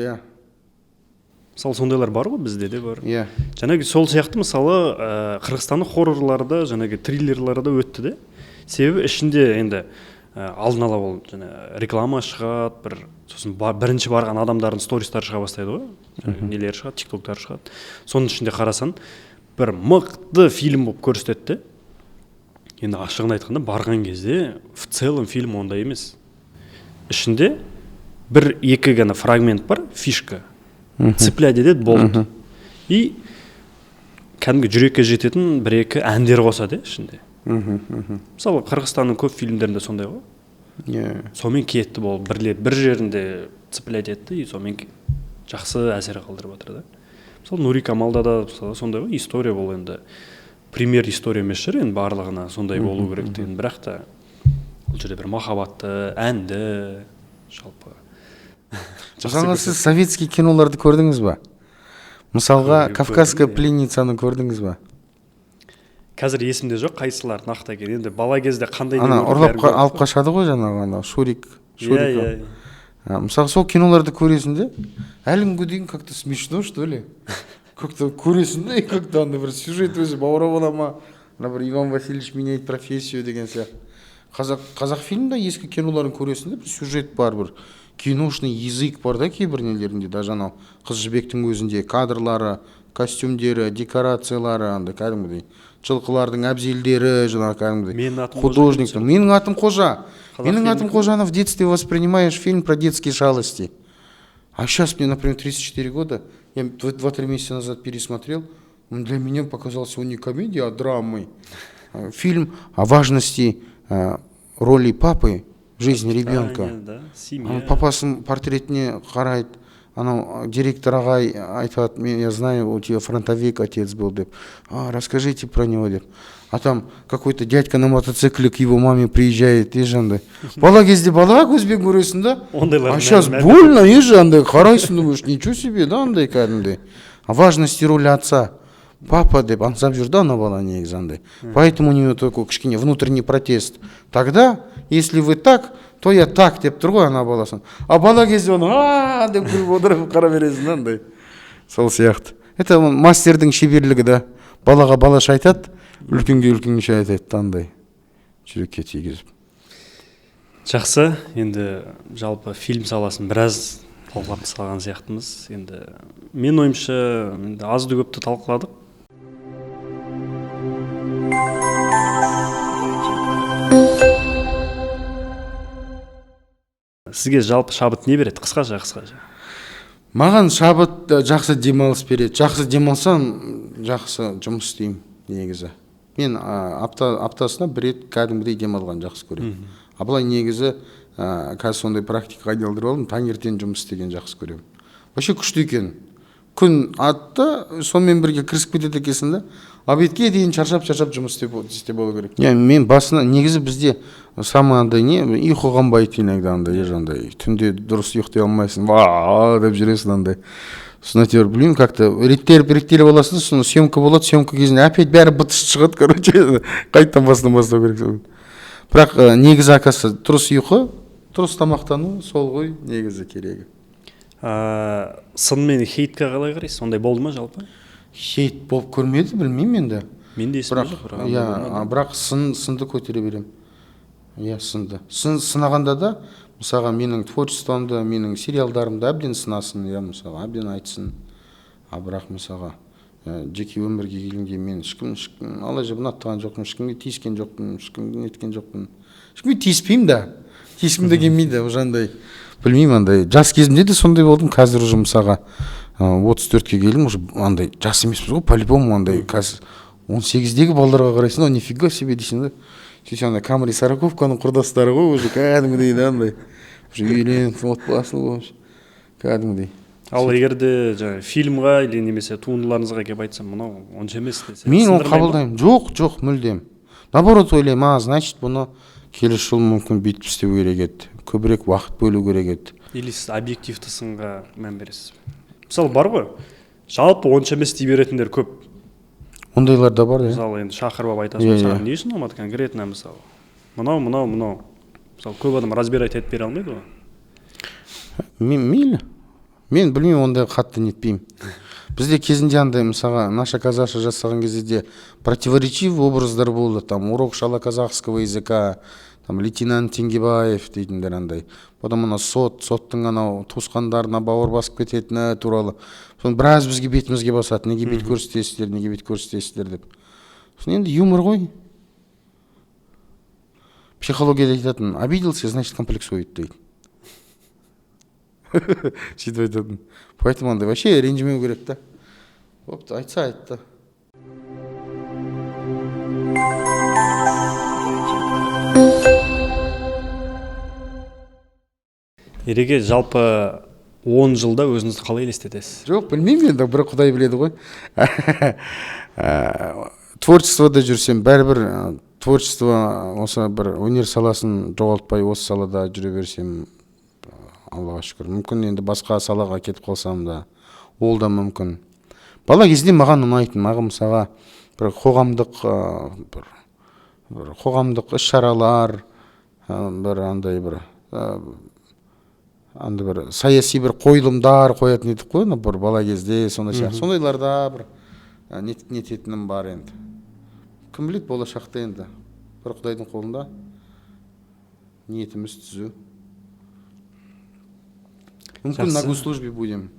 Мысалы, сондайлар бар ғой, бізде де бар. Жаңағы сол сияқты, мысалы, Қырғызстанның хоррорлары да, жаңағы триллерлары да өтті де. Себебі ішінде енді алдын ала ол жаңа реклама шығады бір, сосын бірінші барған адамдардың стористары шыға бастайды ғой, жаңағы нелері шығады, тиктоктары шығады. Соның ішінде қарасаң, бір мықты фильм болып көрсетеді де. Енді ашығын айтқанда, барған кезде в целом фильм ондай емес. Ішінде бір екі ғана фрагмент бар, фишка, цеплять етеді, болды. И кәдімгі жүрекке жететін бір екі әндер қосады, иә, ішінде. Мгм, мхм. Мысалы, Қырғызстанның көп фильмдерінде сондай ғой. Сонымен кетті, болды, бір жерінде цеплять етті и сонымен жақсы әсер қалдырып жатыр да. Мысалы, «Нурикамалда» да, мысалы, сондай ғой история. Бұл енді пример история емес шығар енді, барлығына сондай болу керек деген, бірақ та бұл жерде бір махаббатты, әнді жалпы жақсы Мысалға, көрсетті. сіз советский киноларды көрдіңіз ба? Мысалға, Көрдім, «Кавказская иә. пленницаны» көрдіңіз ба? Қазір есімде жоқ қайсылар нақты екені. Енді бала кезде қандай не Ана көрдік, ұрлап бәрін көрдік алып қой. қашады ғой жаңағы ана Шурик. Шурик. Иә. А, мысалы, сол киноларды көресің де, әлі күнге дейін как то смешно, что ли, как то көресің де, и как то андай бір сюжет өзі баурап ала ма, ана бір «Иван Васильевич меняет профессию» деген сияқты. Қазақ фильмде ескі киноларын көресің де, бір сюжет бар, бір киношный язык бар да кейбір нелерінде. Даже анау «Қыз Жібектің» өзінде кадрлары, костюмдері, декорациялары, андай кәдімгідей жылқылардың әбзелдері, жаңағы кәдімгідей «Менің атым Қожа» художниктің. «Менің атым Қожа». Қазақ «Менің фильмі. атым Қожаны» в детстве воспринимаешь фильм про детские шалости. А сейчас мне, например, 34 года, я 2-3 месяца назад пересмотрел, он для меня показался он не комедией, а драмой. Фильм о важности роли папы в жизни ребенка. Воспитание, да, семья. Ана папасының портретіне қарайды, анау директор ағай айтады: «Мен, я знаю, у тебя фронтовик отец был», – деп. «А, расскажите про него», – деп. А там какой то дядька на мотоцикле к его маме приезжает, и андай бала кезде бала көзбен көресің да. Ондайлардың А сейчас мән- больно, и же андай қарайсың, думаешь, ничего себе да, андай кәдімгідей о важности роли отца, папа деп аңсап жүр да ана бала негізі андай. Поэтому у него такой кішкене внутренний протест тогда: «Если вы так, то я так», – деп тұр ғой ана баласын. А бала кезде оны «а» деп күліп отырып қара бересің да андай. Сол сияқты, это он мастердің шеберлігі да. Балаға балаша айтады, үлкенге үлкенше айтады да, андай жүрекке тигізіп. Жақсы, енді жалпы фильм саласын біраз талқылап тастаған сияқтымыз. Енді мен ойымша, енді азды көпті талқыладық. Сізге жалпы шабыт не береді? Қысқаша, қысқаша. Маған шабыт жақсы демалыс береді. Жақсы демалсам, жақсы жұмыс істеймін негізі. Мен аптасына бір рет кәдімгідей демалған жақсы көремін. А былай негізі қазір сондай практикаға айналдырып алдым, таңертең жұмыс істеген жақсы көремін. Вообще күшті екен. Күн атты, сонымен бірге кірісіп кетеді екенсің да. Обедке дейін шаршап-шаршап жұмыс істеп болу керек. Я, мен басына негізі бізде самый андай не, ұйқы қанбайды иногда андай, андай түнде дұрыс ұйықтай алмайсың, ва деп жүресің андай. Сосын әйтеуір білмеймін, как-то реттеліп реттеліп аласың, сосын съемка болады, съемка кезінде опять бәрі быт шығады, короче, қайтадан басынан бастау керек. Бірақ негізі, оказывается, дұрыс ұйқы, дұрыс тамақтану сол ғой негізі керегі. Сын мен хейтке қалай қарайсыз? Ондай болды ма жалпы? Хейт болып көрмеді, білмеймін енді. Мен де есімде Бірақ жоқ, бірақ иә, ондай болмады. Бірақ сынды көтере беремін. Иә, сынды. Сынағанда да, мысалға, менің творчествомды, менің сериалдарымды әбден сынасын, иә, мысалға, әбден айтсын. А бірақ, мысалға, жеке өмірге келгенде мен ешкім ала жібін аттаған жоқпын, ешкімге тиіскен жоқпын, ешкімге неткен жоқпын. Ешкімге тиіспеймін да. Тиіскім де келмейді, уже андай. Білмеймін, андай. Жас кезімде де сондай болдым, қазір уже мысалға, 34-ке келдім, уже андай жас емеспіз ғой, по-любому андай қазір 18-дегі балдарға қарайсың да, нифига себе дейсің да. Сөйтсем, андай Камри сороковканың құрдастары ғой уже кәдімгідей да, андай. Уже үйленіп, отбасылы болып, кәдімгідей. Ал егер де жаңағы фильмға или немесе туындыларыңызға келіп айтсам, мынау онша емес десе, мен оны сындырмай ма? қабылдаймын. Жоқ, жоқ, мүлдем. Наоборот ойлаймын, а, значит, бұны келесі жолы мүмкін бүйтіп істеу керек еді, көбірек уақыт бөлу керек еді. Или сіз объективті сынға мән бересіз? Мысалы, бар ғой, жалпы онша емес дей беретіндер көп. Ондайлар да бар, иә. Мысалы, енді шақырып алып айтасың, Иә, саған иә. не үшін ұнамады конкретно, мысалы, мынау, мынау, мынау. Мысалы, көп адам разбирать етіп бере алмайды ғой. Мен мейлі, мен білмеймін, ондай қатты нетпеймін. Бізде кезінде андай, мысалға, «Наша казаша» жасаған кезде де противоречивый образдар болды, там урок шала казахского языка, там лейтенант Теңгебаев дейтіндер андай, потом ана соттың анау туысқандарына бауыр басып кететіні туралы. Соны біраз бізге бетімізге басады, неге бет көрсетесіздер, неге бет көрсетесіздер деп. Сосын енді юмор ғой. Психологияда айтатын: обиделся, значит, комплексует дейді, сөйтіп айтатын. Поэтому андай вообще ренжімеу керек та. Бопты, айтса айтты. Ереке, жалпы 10 жылда өзіңізді қалай елестетесіз? Жоқ, білмеймін енді, бір құдай біледі ғой. Творчествода жүрсем бәрібір, творчество, осы бір өнер саласын жоғалтпай, осы салада жүре берсем, аллаға шүкір. Мүмкін, енді басқа салаға кетіп қалсам да, ол да мүмкін. Бала кезінде маған ұнайтын, маған, мысалға, бір қоғамдық бір қоғамдық іс шаралар, бір андай бір андай бір саяси бір қойылымдар қоятын едік қой ана бір бала кезде, сондай сияқты. Сондайларда бір нететінім бар енді. Кім біледі, болашақта енді бір құдайдың қолында, ниетіміз түзу. Мүмкін, на Жақсы. госслужбе будем.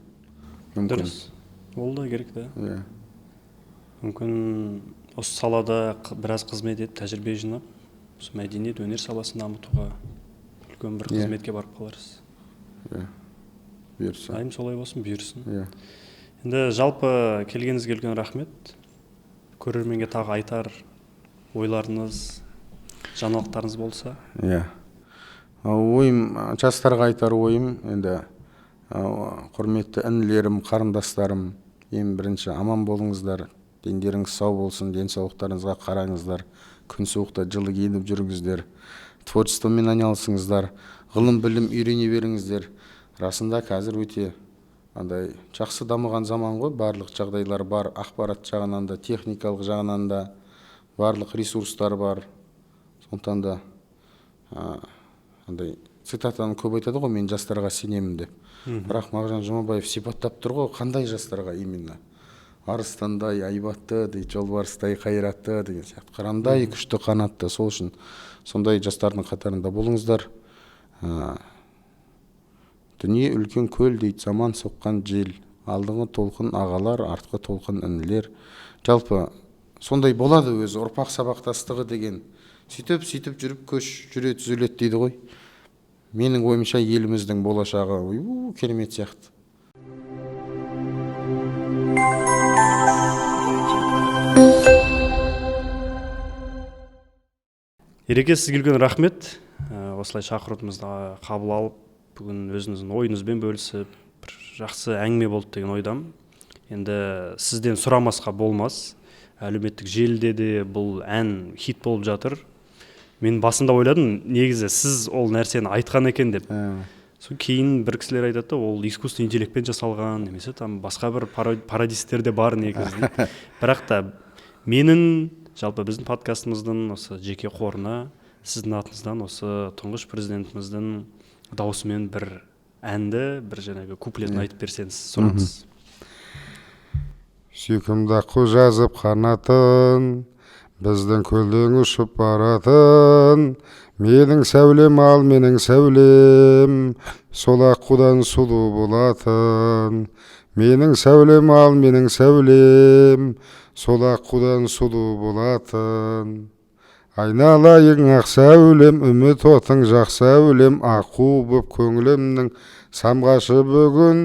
Мүмкін. Дұрыс, ол да керек та. Иә. Мүмкін, осы салада біраз қызмет етіп, тәжірибе жинап, осы мәдениет, өнер саласын дамытуға үлкен бір қызметке барып қаларсыз. Иә, бұйырса. Дайым солай болсын, бұйырсын. Иә. Енді жалпы келгеніңізге үлкен рахмет. Көрерменге тағы айтар ойларыңыз, жаңалықтарыңыз болса. Иә, ойым, жастарға айтар ойым енді, құрметті інілерім, қарындастарым, ең бірінші аман болыңыздар, дендеріңіз сау болсын, денсаулықтарыңызға қараңыздар, күн суықта жылы киініп жүріңіздер, творчествомен айналысыңыздар, ғылым білім үйрене беріңіздер. Расында қазір өте андай жақсы дамыған заман ғой, барлық жағдайлар бар, ақпарат жағынан да, техникалық жағынан да, барлық ресурстар бар. Сондықтан да андай цитатаны көп айтады ғой, мен жастарға сенемін деп. Бірақ Мағжан Жұмабаев сипаттап тұр ғой, қандай жастарға именно. Арыстандай айбатты дейді, жолбарыстай қайратты деген сияқты, қырандай күшті қанатты. Сол үшін сондай жастардың қатарында болыңыздар. Дүние үлкен көл дейді, заман соққан жел, алдыңғы толқын ағалар, артқы толқын інілер. Жалпы сондай болады өзі, ұрпақ сабақтастығы деген. Сөйтіп сөйтіп жүріп көш жүре түзеледі дейді ғой. Менің ойымша, еліміздің болашағы керемет сияқты. Ереке, сізге үлкен рахмет. Осылай шақыруымызды қабыл алып, бүгін өзіңіздің ойыңызбен бөлісіп, бір жақсы әңгіме болды деген ойдамын. Енді сізден сұрамасқа болмас, әлеуметтік желіде де бұл ән хит болып жатыр. Мен басында ойладым, негізі сіз ол нәрсені айтқан екен деп. Сол кейін бір кісілер айтады да, ол искусственный интеллектпен жасалған немесе там басқа бір пародисттер де бар негізі дейді. Бірақ та менің, жалпы біздің подкастымыздың осы жеке қорына сіздің атыңыздан осы тұңғыш президентіміздің дауысымен бір әнді, бір жаңағы куплетін айтып берсеңіз, сұрамыз. Сүйкімді аққу жазып қанатын, біздің көлден ұшып баратын. Менің сәулем, ал менің сәулем сол аққудан сұлу болатын. Менің сәулем, ал менің сәулем сол аққудан сұлу болатын. Айналайын ақ сәулем, үміт отың жақсы сәулем, аққу боп көңілімнің самғашы бүгін.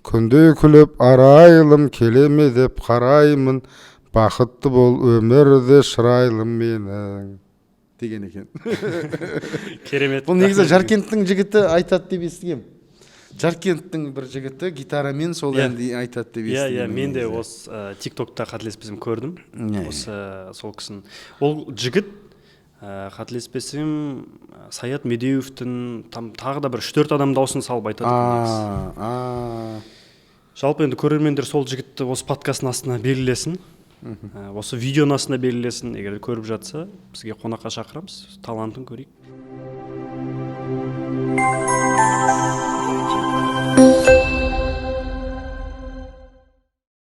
Күндей күліп арайлым, келеме деп қараймын, бақытты бол өмірде, шырайлым менің деген екен. Керемет. Бұл негізі Жаркенттің жігіті айтады деп естігемін. Жаркенттің бір жігіті гитарамен сол әнді айтады деп естігемін. Иә, мен де осы Тик Токта, қателеспесем, көрдім осы сол кісінің. Ол жігіт, қателеспесем, Саят Медеуовтің, там тағы да бір үш төрт адам дауысын салып айтады екен негізі. Жалпы енді көрермендер сол жігітті осы подкасттың астына белгілесін, осы видеоның астына белгілесін. Егер көріп жатса, бізге қонаққа шақырамыз, талантын көрейік.